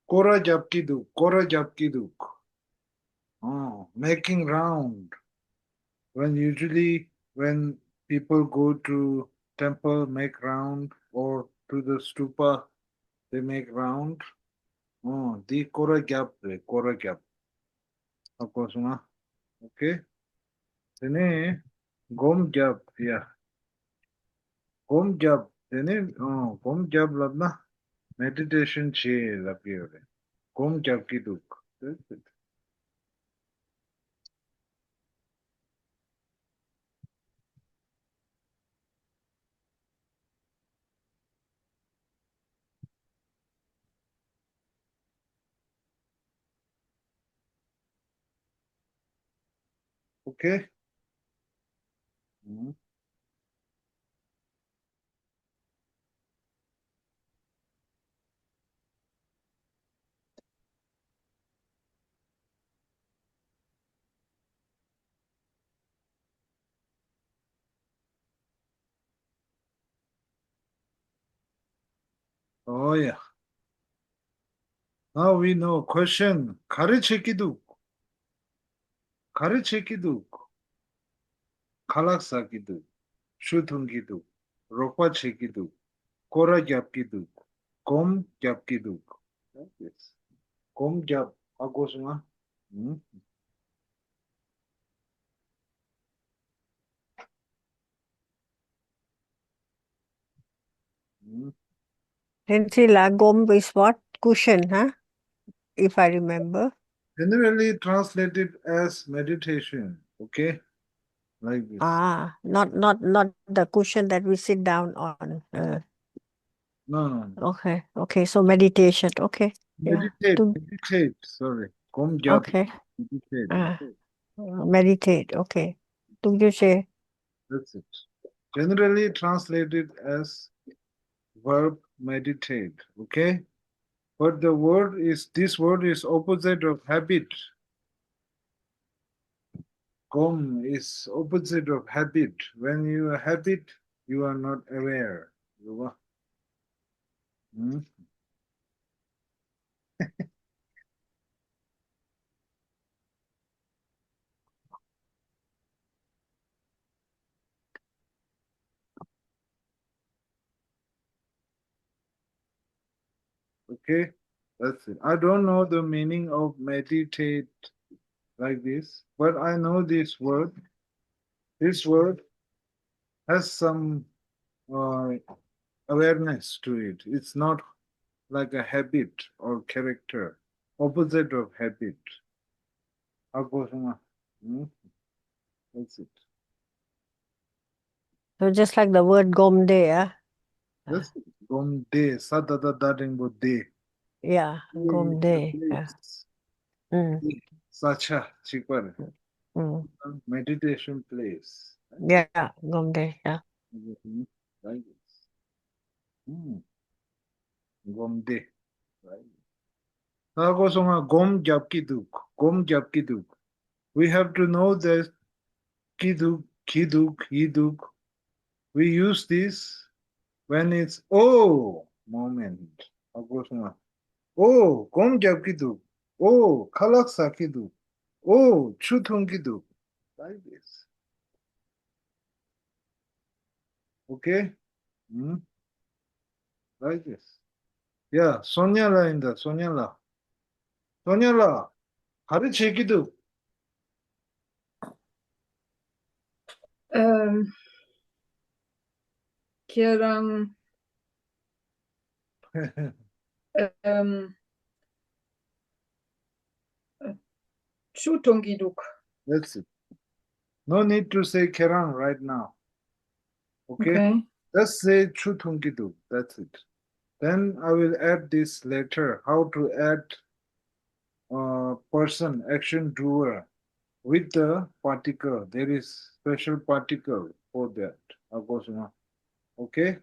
སྐོར་ར་རྒྱབ་ཀྱི་འདུག་སྐོར་ར་རྒྱབ་ཀྱི་འདུག Oh, making round. When usually when people go to temple, make round, or to the stupa, they make round. Oh, འདི་སྐོར་ར་རྒྱབ་རེད། སྐོར་ར་རྒྱབ། ཧ་གོ་སོང་ང་། Okay. དེ་ནས་སྒོམ་རྒྱབ། Yeah. སྒོམ་རྒྱབ། དེ་ནས་ཨོ་སྒོམ་རྒྱབ་ལབ་ན་མེ་ཌི་ཊེ་ཤན་བྱེད་ལབ་ཀྱི་ཡོད་རེད། སྒོམ་རྒྱབ་ཀྱི་འདུག That's it. Okay. ཨུམ། Oh yeah. Now we know. Question. ག་རེ་བྱེད་ཀྱི་འདུག་ག་རེ་བྱེད་ཀྱི་འདུག་ཁ་ལག་ཟ་གི་འདུག་ཆུ་འཐུང་གི་འདུག་རོགས་པ་བྱེད་ཀྱི་འདུག་སྐོར་ར་རྒྱབ་ཀྱི་འདུག་སྒོམ་རྒྱབ་ཀྱི་འདུག་སྒོམ་རྒྱབ། ཧ་གོ་སོང་ང་། ཨུམ། ཨུམ། Then Sri Lagom is what? Cushion, huh? If I remember. Generally translated as meditation, okay? like this. Ah, not not not the cushion that we sit down on. Uh, No, no, no. okay, okay. So meditation. Okay. Yeah. Meditate, ཏུ- meditate, sorry. སྒོམ་རྒྱབ། Okay. Meditate. Uh, meditate. Okay. ཏུ་རྒྱུ་ཆེ། That's it. Generally translated as verb meditate, okay? But the word is, this word is opposite of habit. Gom is opposite of habit. When you are habit, you are not aware. You are, hmm? Okay, that's it. I don't know the meaning of meditate like this, but I know this word. This word has some uh, awareness to it. It's not like a habit or character, opposite of habit. Ago suma. Hmm? That's it. So just like the word gomde, yeah? That's gomde, sa da da da ring bo de. Yeah, gomde. Yeah. Mm, Sacha, chikpar. Mm. Meditation place. Yeah, gomde. Yeah. Mhm. Right. Hmm. Gomde. Right. Ago suma gom gyap ki duk. Gom gyap ki duk. We have to know that ki duk, ki duk, yi duk. We use this when it's, oh, moment. Ago suma. Oh, gom gyap ki duk. Oh, khalak sa ki duk. Oh, chu thung ki duk. Like this. Okay? Hmm? Like this. Yeah, Sonia la in the, Sonia la. Sonia la. Hari che ki duk. ཨམ། ཁྱེད་རང་ཨམ། ཆུ་འཐུང་གི་འདུག That's it. No need to say ཁྱེད་རང right now. Okay? Okay. Just say chu thung ki duk. That's it. Then I will add this later. How to add uh, person, action doer with the particle. There is special particle for that. Ago suma. Okay?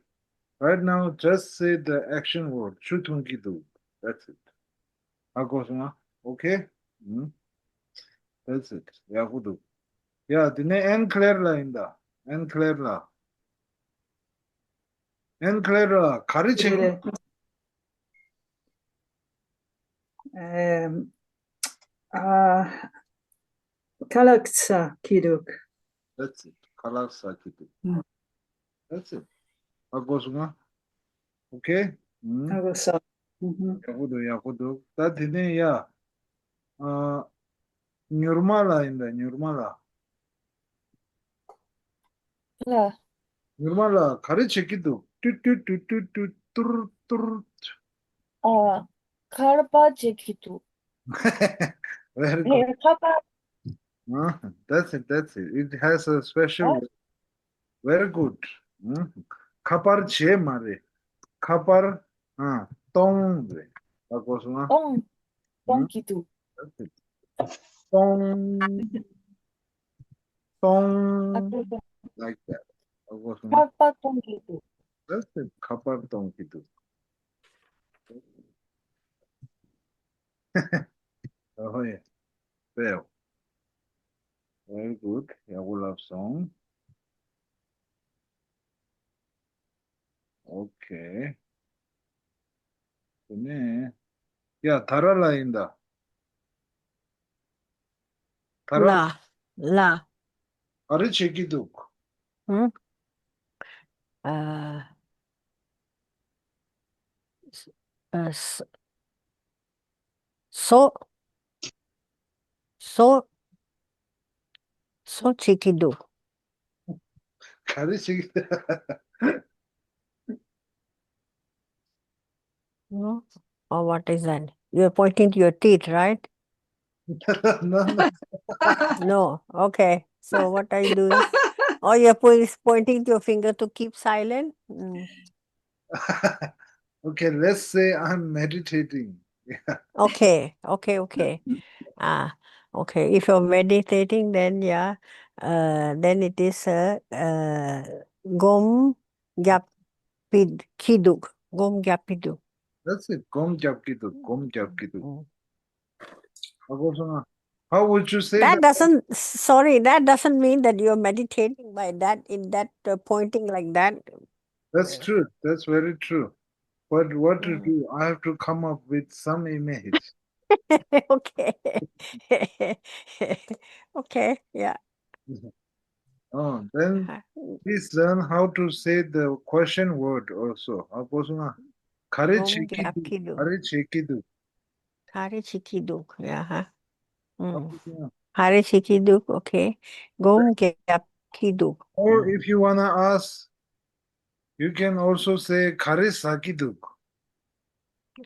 Right now, just say the action word. Chu thung ki duk. That's it. Ago suma. Okay? Hmm? That's it. Yahudu. Yeah, the name N Claire la in the. N Claire la. N Claire la. Kari che. ཨམ། ཨ། ཁ་ལག་ཟ་གི་འདུག That's it. Khalak sa ki duk. Hmm. That's it. Ago suma. Okay? Hmm? ཨ་གོ་ས། ཨུ་ཧུ། ཡག་པོ་འདུག་ཡག་པོ་འདུག་ད་དེ་ནས་ཡ། ཨ། མྱུར་མ་ལ་ཡིན་ད་མྱུར་མ་ལ། ལ། མྱུར་མ་ལ་ག་རེ་བྱེད་ཀྱི་འདུག་ཏུ་ཏུ་ཏུ་ཏུ་ཏུ་ཏུར་ཏུར། ཨ། ཁར་པ་བྱེད་ཀྱི་འདུག Very good. ཁ་པར། Uh, that's it, that's it. It has a special Huh? word. Very good. ཁ་པར་བྱེད་མ་རེད། ཁ་པར་ཨ་གཏོང་རེད། ད་གོ་སོང་ཨ། གཏོང་། གཏོང་གི་འདུག That's it. གཏོང་། གཏོང་། Like that. ད་གོ་སོང་ཨ། ཁ་པར་གཏོང་གི་འདུག That's it. ཁ་པར་གཏོང་གི་འདུག་ཨ་ཧོ་ཡ། Very good. ཡག་པོ་ལབ་སོང་། Okay. དེ་ནས། ཡ་ད་ར་ལ་ཡིན་ད། ད་ར། ལ། ལ། ག་རེ་བྱེད་ཀྱི་འདུག་ཨ། ཨ། ཨ། ས། སོ། སོ། སོ་བྱེད་ཀྱི་འདུག་ག་རེ་བྱེད་ཀྱི། No? Or what is that? You're pointing to your teeth, right? No, no. No. Okay. So what are you doing? Oh, you're point, pointing to your finger to keep silent? Mm. Okay, let's say I'm meditating. Yeah. Okay, okay, okay. Ah, okay. If you're meditating, then yeah, uh, then it is uh, uh, gom gyap pid kiduk, gom gyap piduk. That's it. Gom gyap kiduk, gom gyap kiduk. Mm. How goes on? How would you say That that? Doesn't, sorry, that doesn't mean that you're meditating by that, in that uh, pointing like that. That's true. That's very true. But what to Mm. do? I have to come up with some image. Okay. Okay, yeah. Oh, then Uh, please learn how to say the question word also. How goes on? Kare Gom cheki gyap du. kiduk. Kare cheki du. Kare chiki duk, yeah, huh? How Mm. goes on? Kare chiki duk, okay. Gom gyap kiduk. Or Mm. if you wanna ask, you can also say kare saki duk.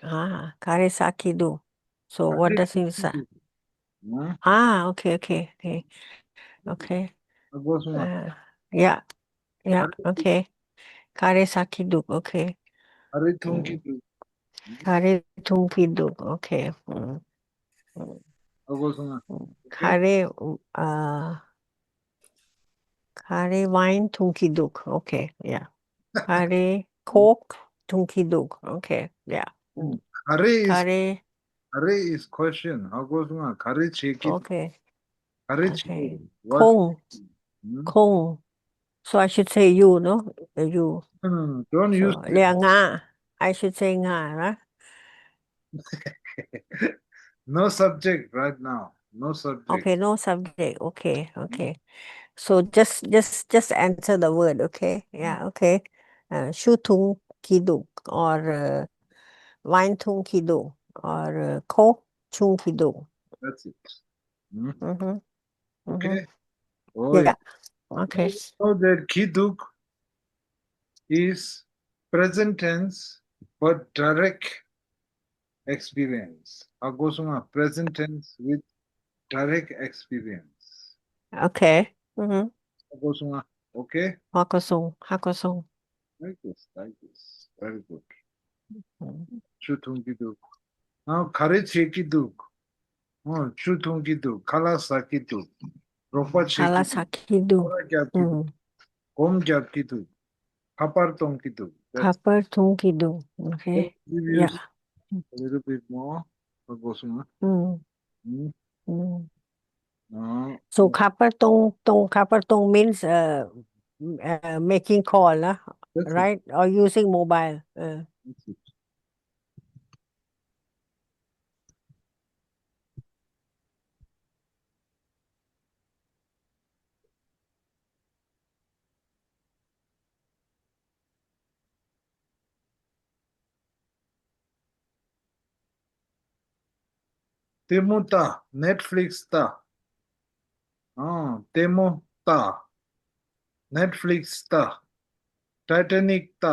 Ah, kare saki duk. So what Kare does it saki say? duk. Hmm? Ah, okay, okay, okay. Okay. How goes on? Uh, yeah. Yeah, Kare okay. Kare saki duk, okay. kare thungki duk. Kare thungki duk, okay. Mm. Mm. How goes on? Mm. Kare, uh, kare wine thungki duk, okay, yeah. Kare coke thungki duk, okay, yeah. Mm. Kare is Kare, kare is question. How goes on? Kare cheki. okay, Kare okay. cheki. What? Kong, Hmm? kong. So I should say you, no? Uh, You. No, no, no. Don't use So, it. Lia nga. I should say nga, right? No subject right now. No subject. Okay, no subject. Okay, okay. So just just just answer the word, okay? Yeah, okay. Uh, shu thung kiduk or uh, wine thung kiduk or uh, ko chung kiduk. That's it. Hmm? Mm-hmm. Mm-hmm. Okay. Oh, Yeah. Okay. So that kiduk is present tense but direct experience. How goes on? Present tense with direct experience. Okay. Mm-hmm. How goes on? Okay. Hakosung, hakosung. Like this, like this. Very good. Mm. Shu thung kiduk. Now, kare cheki duk. Oh, shu thung kiduk. Kala saki duk. Rokpa cheki Kala duk. saki duk. Kora gyap kiduk. Mm. Gom gyap kiduk. Khapar tong kiduk. That's Khapar thung kiduk. Okay. Give you Yeah. A little bit more. How goes on? Mm. Hmm? Mm. Uh, So khapar tong tong khapar tong means uh, uh making call, uh, that's it. Right? Or using mobile. Uh. That's it. ལྟད་མོ་ལྟ། Netflix ལྟ། ཨ། ལྟད་མོ་ལྟ། Netflix ལྟ། Titanic ལྟ།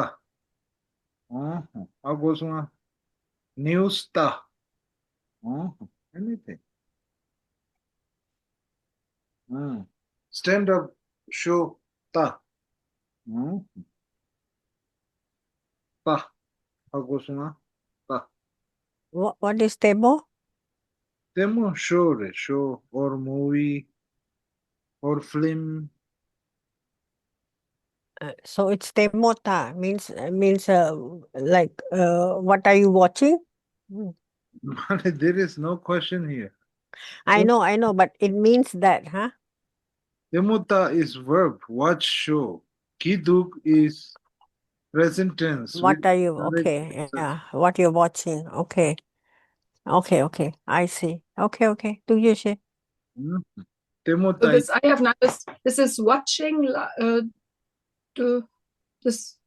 ཨ། ཨ་གོ་སོང་ང་། News ལྟ། ཨ། Anything. ཨ། Stand up show ལྟ། ཨ། ལྟ། ཨ་གོ་སོང་ང་། ལྟ། What, what is ལྟད་མོ? ལྟད་མོ་show རེད། Show or movie or film. Uh, so it's ལྟད་མོ་ལྟ means uh, means uh, like uh, what are you watching? Mm. There is no question here. I know, I know, but it means that, huh? ལྟད་མོ་ལྟ is verb, watch show. གྱིས་འདུག is present tense. What with are you? direct Okay, action. Yeah. What you're watching? Okay, okay, okay. I see. Okay, okay. Do you see? ལྟད་མོ་So ལྟ། this, I have now this. This is watching. Uh, to this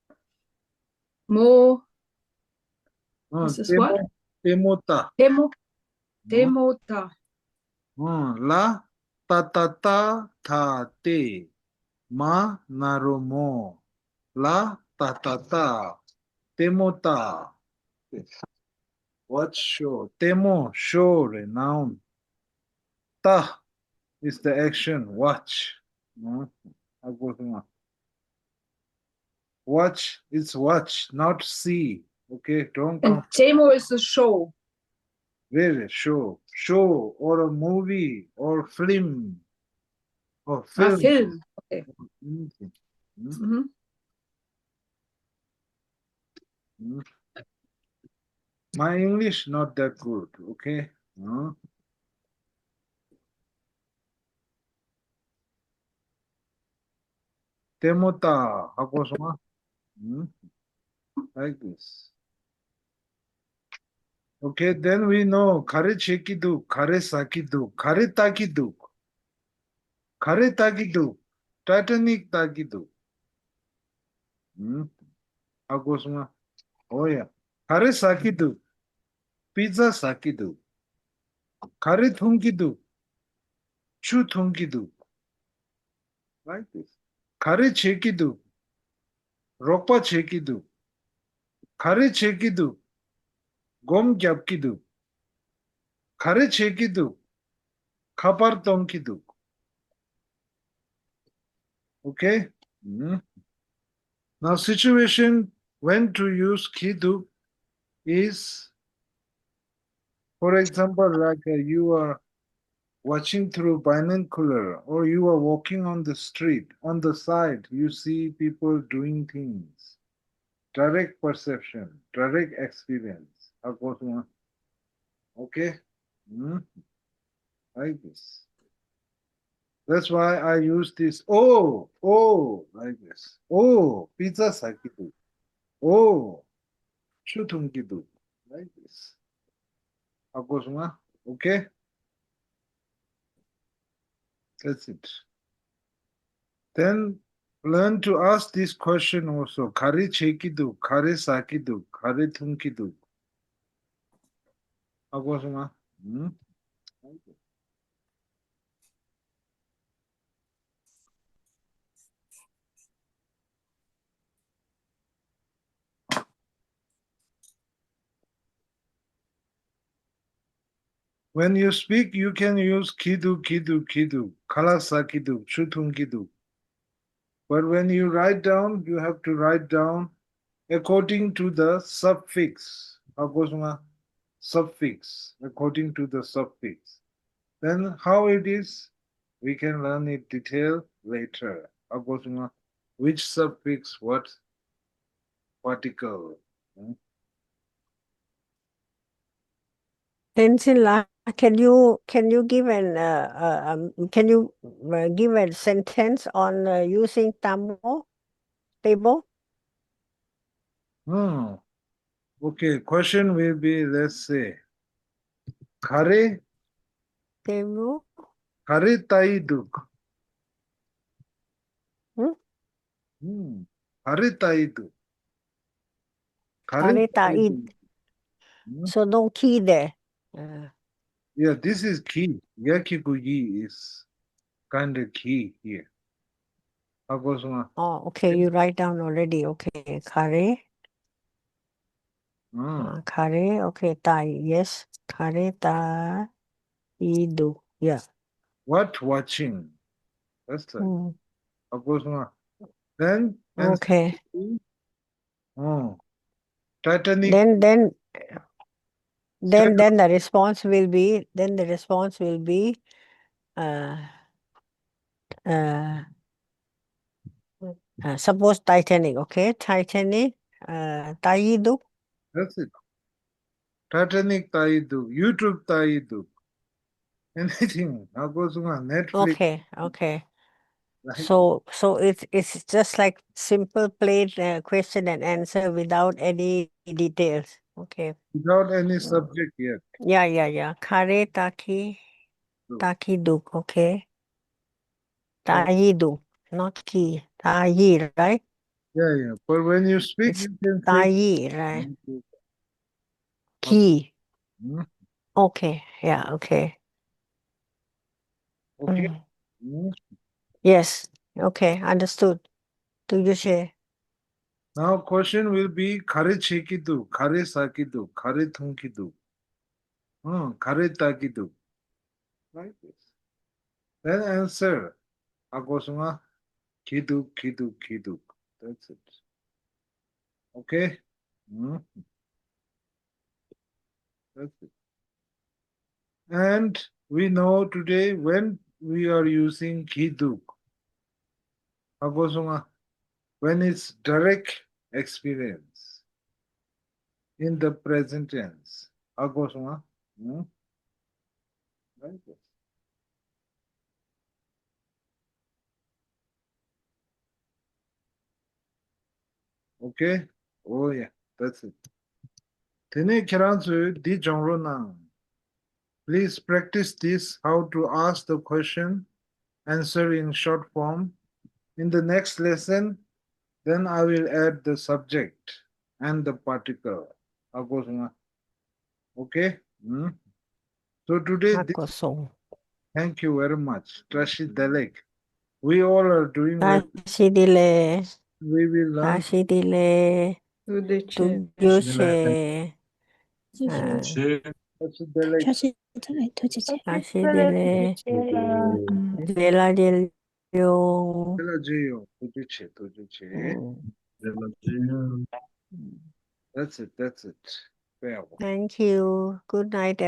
more. ཨ། This is ལྟད་what? མོ། ལྟད་མོ་ལྟ། ལྟད་མོ། ལྟད་མོ་ལྟ། ཨ། ལ། ཏ་ཏ་ཏ། ཐ་ཏེ། མ། ན་རོ་མོ། ལ། ཏ་ཏ་ཏ། ལྟད་མོ་ལྟ། Watch show. ལྟད་མོ། Show རེད། Noun. ལྟ is the action. Watch. ཨ་གོ་སོང་ང་། Watch, it's watch, not see. Okay, don't And come. Temu is a show. Very show. Show or a movie or film. Or A film. Film. Okay. Anything. Hmm? Mhm. Hmm? My English not that good, okay? Huh? ལྟད་མོ་ལྟ། ཧ་གོ་སོང་ང་། ཨུམ། Like this. Okay, then we know ག་རེ་བྱེད་ཀྱི་འདུག་ག་རེ་ཟ་གི་འདུག་ག་རེ་ལྟ་གི་འདུག་ག་རེ་ལྟ་གི་འདུག Titanic ལྟ་གི་འདུག་ཨུམ། ཧ་གོ་སོང་ང་། འོ་ཡ། ག་རེ་ཟ་གི་འདུག Pizza ཟ་གི་འདུག་ག་རེ་འཐུང་གི་འདུག་ཆུ་འཐུང་གི་འདུག Like this. ག་རེ་བྱེད་ཀྱི་འདུག་རོགས་པ་བྱེད་ཀྱི་འདུག་ག་རེ་བྱེད་ཀྱི་འདུག་སྒོམ་རྒྱབ་ཀྱི་འདུག་ག་རེ་བྱེད་ཀྱི་འདུག་ཁ་པར་གཏོང་གི་འདུག Okay? Mm. Now, situation when to use གྱི་འདུག is, for example, like uh, you are watching through binocular or you are walking on the street, on the side, you see people doing things. Direct perception, direct experience. ཧ་གོ་སོང་ང་། Okay? Hmm? Like this. That's why I use this. Oh, oh, like this. Oh, pizza ཟ་གི་འདུག Oh, ཆུ་འཐུང་གི་འདུག Like this. ཧ་གོ་སོང་ང་། Okay? That's it. Then learn to ask this question also. ག་རེ་བྱེད་ཀྱི་འདུག་ག་རེ་ཟ་གི་འདུག་ག་རེ་འཐུང་གི་འདུག་ཧ་གོ་སོང་ང་། ཨུམ། When you speak, you can use གྱི་འདུག་གྱི་འདུག་གྱི་འདུག་ཁ་ལག་ཟ་གི་འདུག་ཆུ་འཐུང་གི་འདུག But when you write down, you have to write down according to the suffix. ཧ་གོ་སོང་ང་། Suffix, according to the suffix. Then how it is, we can learn it detail later. ཧ་གོ་སོང་ང་། Which suffix, what particle. Hmm? Tenzin La, can you can you give an uh, uh, um, can you uh, give a sentence on uh, using tamo table? Hmm. Okay, question will be, let's say, ག་རེ། Table. ག་རེ་ལྟ་ཡི་འདུག་ཧུམ། ཧུམ། ག་རེ་ལྟ་ཡི་འདུག་ག་རེ་Kare ta ལྟ་ཡི་id. འདུག་ཧུམ། So no key there. Uh, Yeah, this is གྱི། ཡ་གི་གུ་གྱི is kind of གྱི་here. ཧ་གོ་སོང་ང་། oh, okay. You write down already. Okay. Kare. ཨང་། Uh, kare. Okay. Ta, yes. Kare ta idu. Yeah. What watching? That's the Mm. ཧ་གོ་སོང་ང་། Then and Okay. Oh. Titanic. Then then then then the response will be then the response will be uh uh, uh suppose Titanic, okay? Titanic uh ལྟ་ཡི་འདུག That's it. Titanic ལྟ་ཡི་འདུག YouTube ལྟ་ཡི་འདུག Anything. ཧ་གོ་སོང་ང་། Netflix. Okay, okay. Right? So so it's it's just like simple plain uh, question and answer without any details. Okay. Without any subject yet. Yeah, yeah, yeah. Kare taki Duk. taki duk. Okay. Ta yi duk, not ki. Ta yi, right? Yeah, yeah. But when you speak, It's you can ta say yi, right? Ki. Hmm? Okay. Yeah. Okay. Okay. Mm. Hmm? Yes. Okay. Understood. Do you share? Now question will be ག་རེ་བྱེད་ཀྱི་འདུག་ག་རེ་ཟ་གི་འདུག་ག་རེ་འཐུང་གི་འདུག་ཨང་། ག་རེ་ལྟ་གི་འདུག Like this. Then answer. ཧ་གོ་སོང་ང་། གྱི་འདུག་གྱི་འདུག་གྱི་འདུག That's it. Okay? ཨུམ། That's it. And we know today when we are using གྱི་འདུག་ཧ་གོ་སོང་ང་། When it's direct experience in the present tense. ཧ་གོ་སོང་ང་། ཨུམ། Right? Okay? Oh yeah, that's it. དེ་ནས་ཁྱེད་རང་ཚོས་འདི་སྦྱོང་རོགས་གནང་། Please practice this, how to ask the question, answer in short form. In the next lesson, then I will add the subject and the particle. ཧ་གོ་སོང་ང་། Okay? ཨུམ། So today, ཧ་གོ་སོང་། Thank you very much. བཀྲ་ཤིས་བདེ་ལེགས། We all are doing well. བཀྲ་ཤིས་བདེ་ལེགས། We will learn. བཀྲ་ཤིས་བདེ་ལེགས། ཐུགས་རྗེ་ཆེ། ཐུགས་རྗེ་ཆེ། ཨ། བཀྲ་ཤིས་བདེ་ལེགས། བཀྲ་ཤིས་བདེ་ལེགས། བཀྲ་ཤིས་བདེ་ལེགས། རྗེས་ལ་མཇལ་ཡོང་། རྗེས་ལ་མཇལ་ཡོང་། ཐུགས་རྗེ་ཆེ། ཐུགས་རྗེ་ཆེ། ཨུམ། རྗེས་ལ་མཇལ་ཡོང་། That's it. That's it. དཔེ་ཡག་པོ། Thank you. Good night,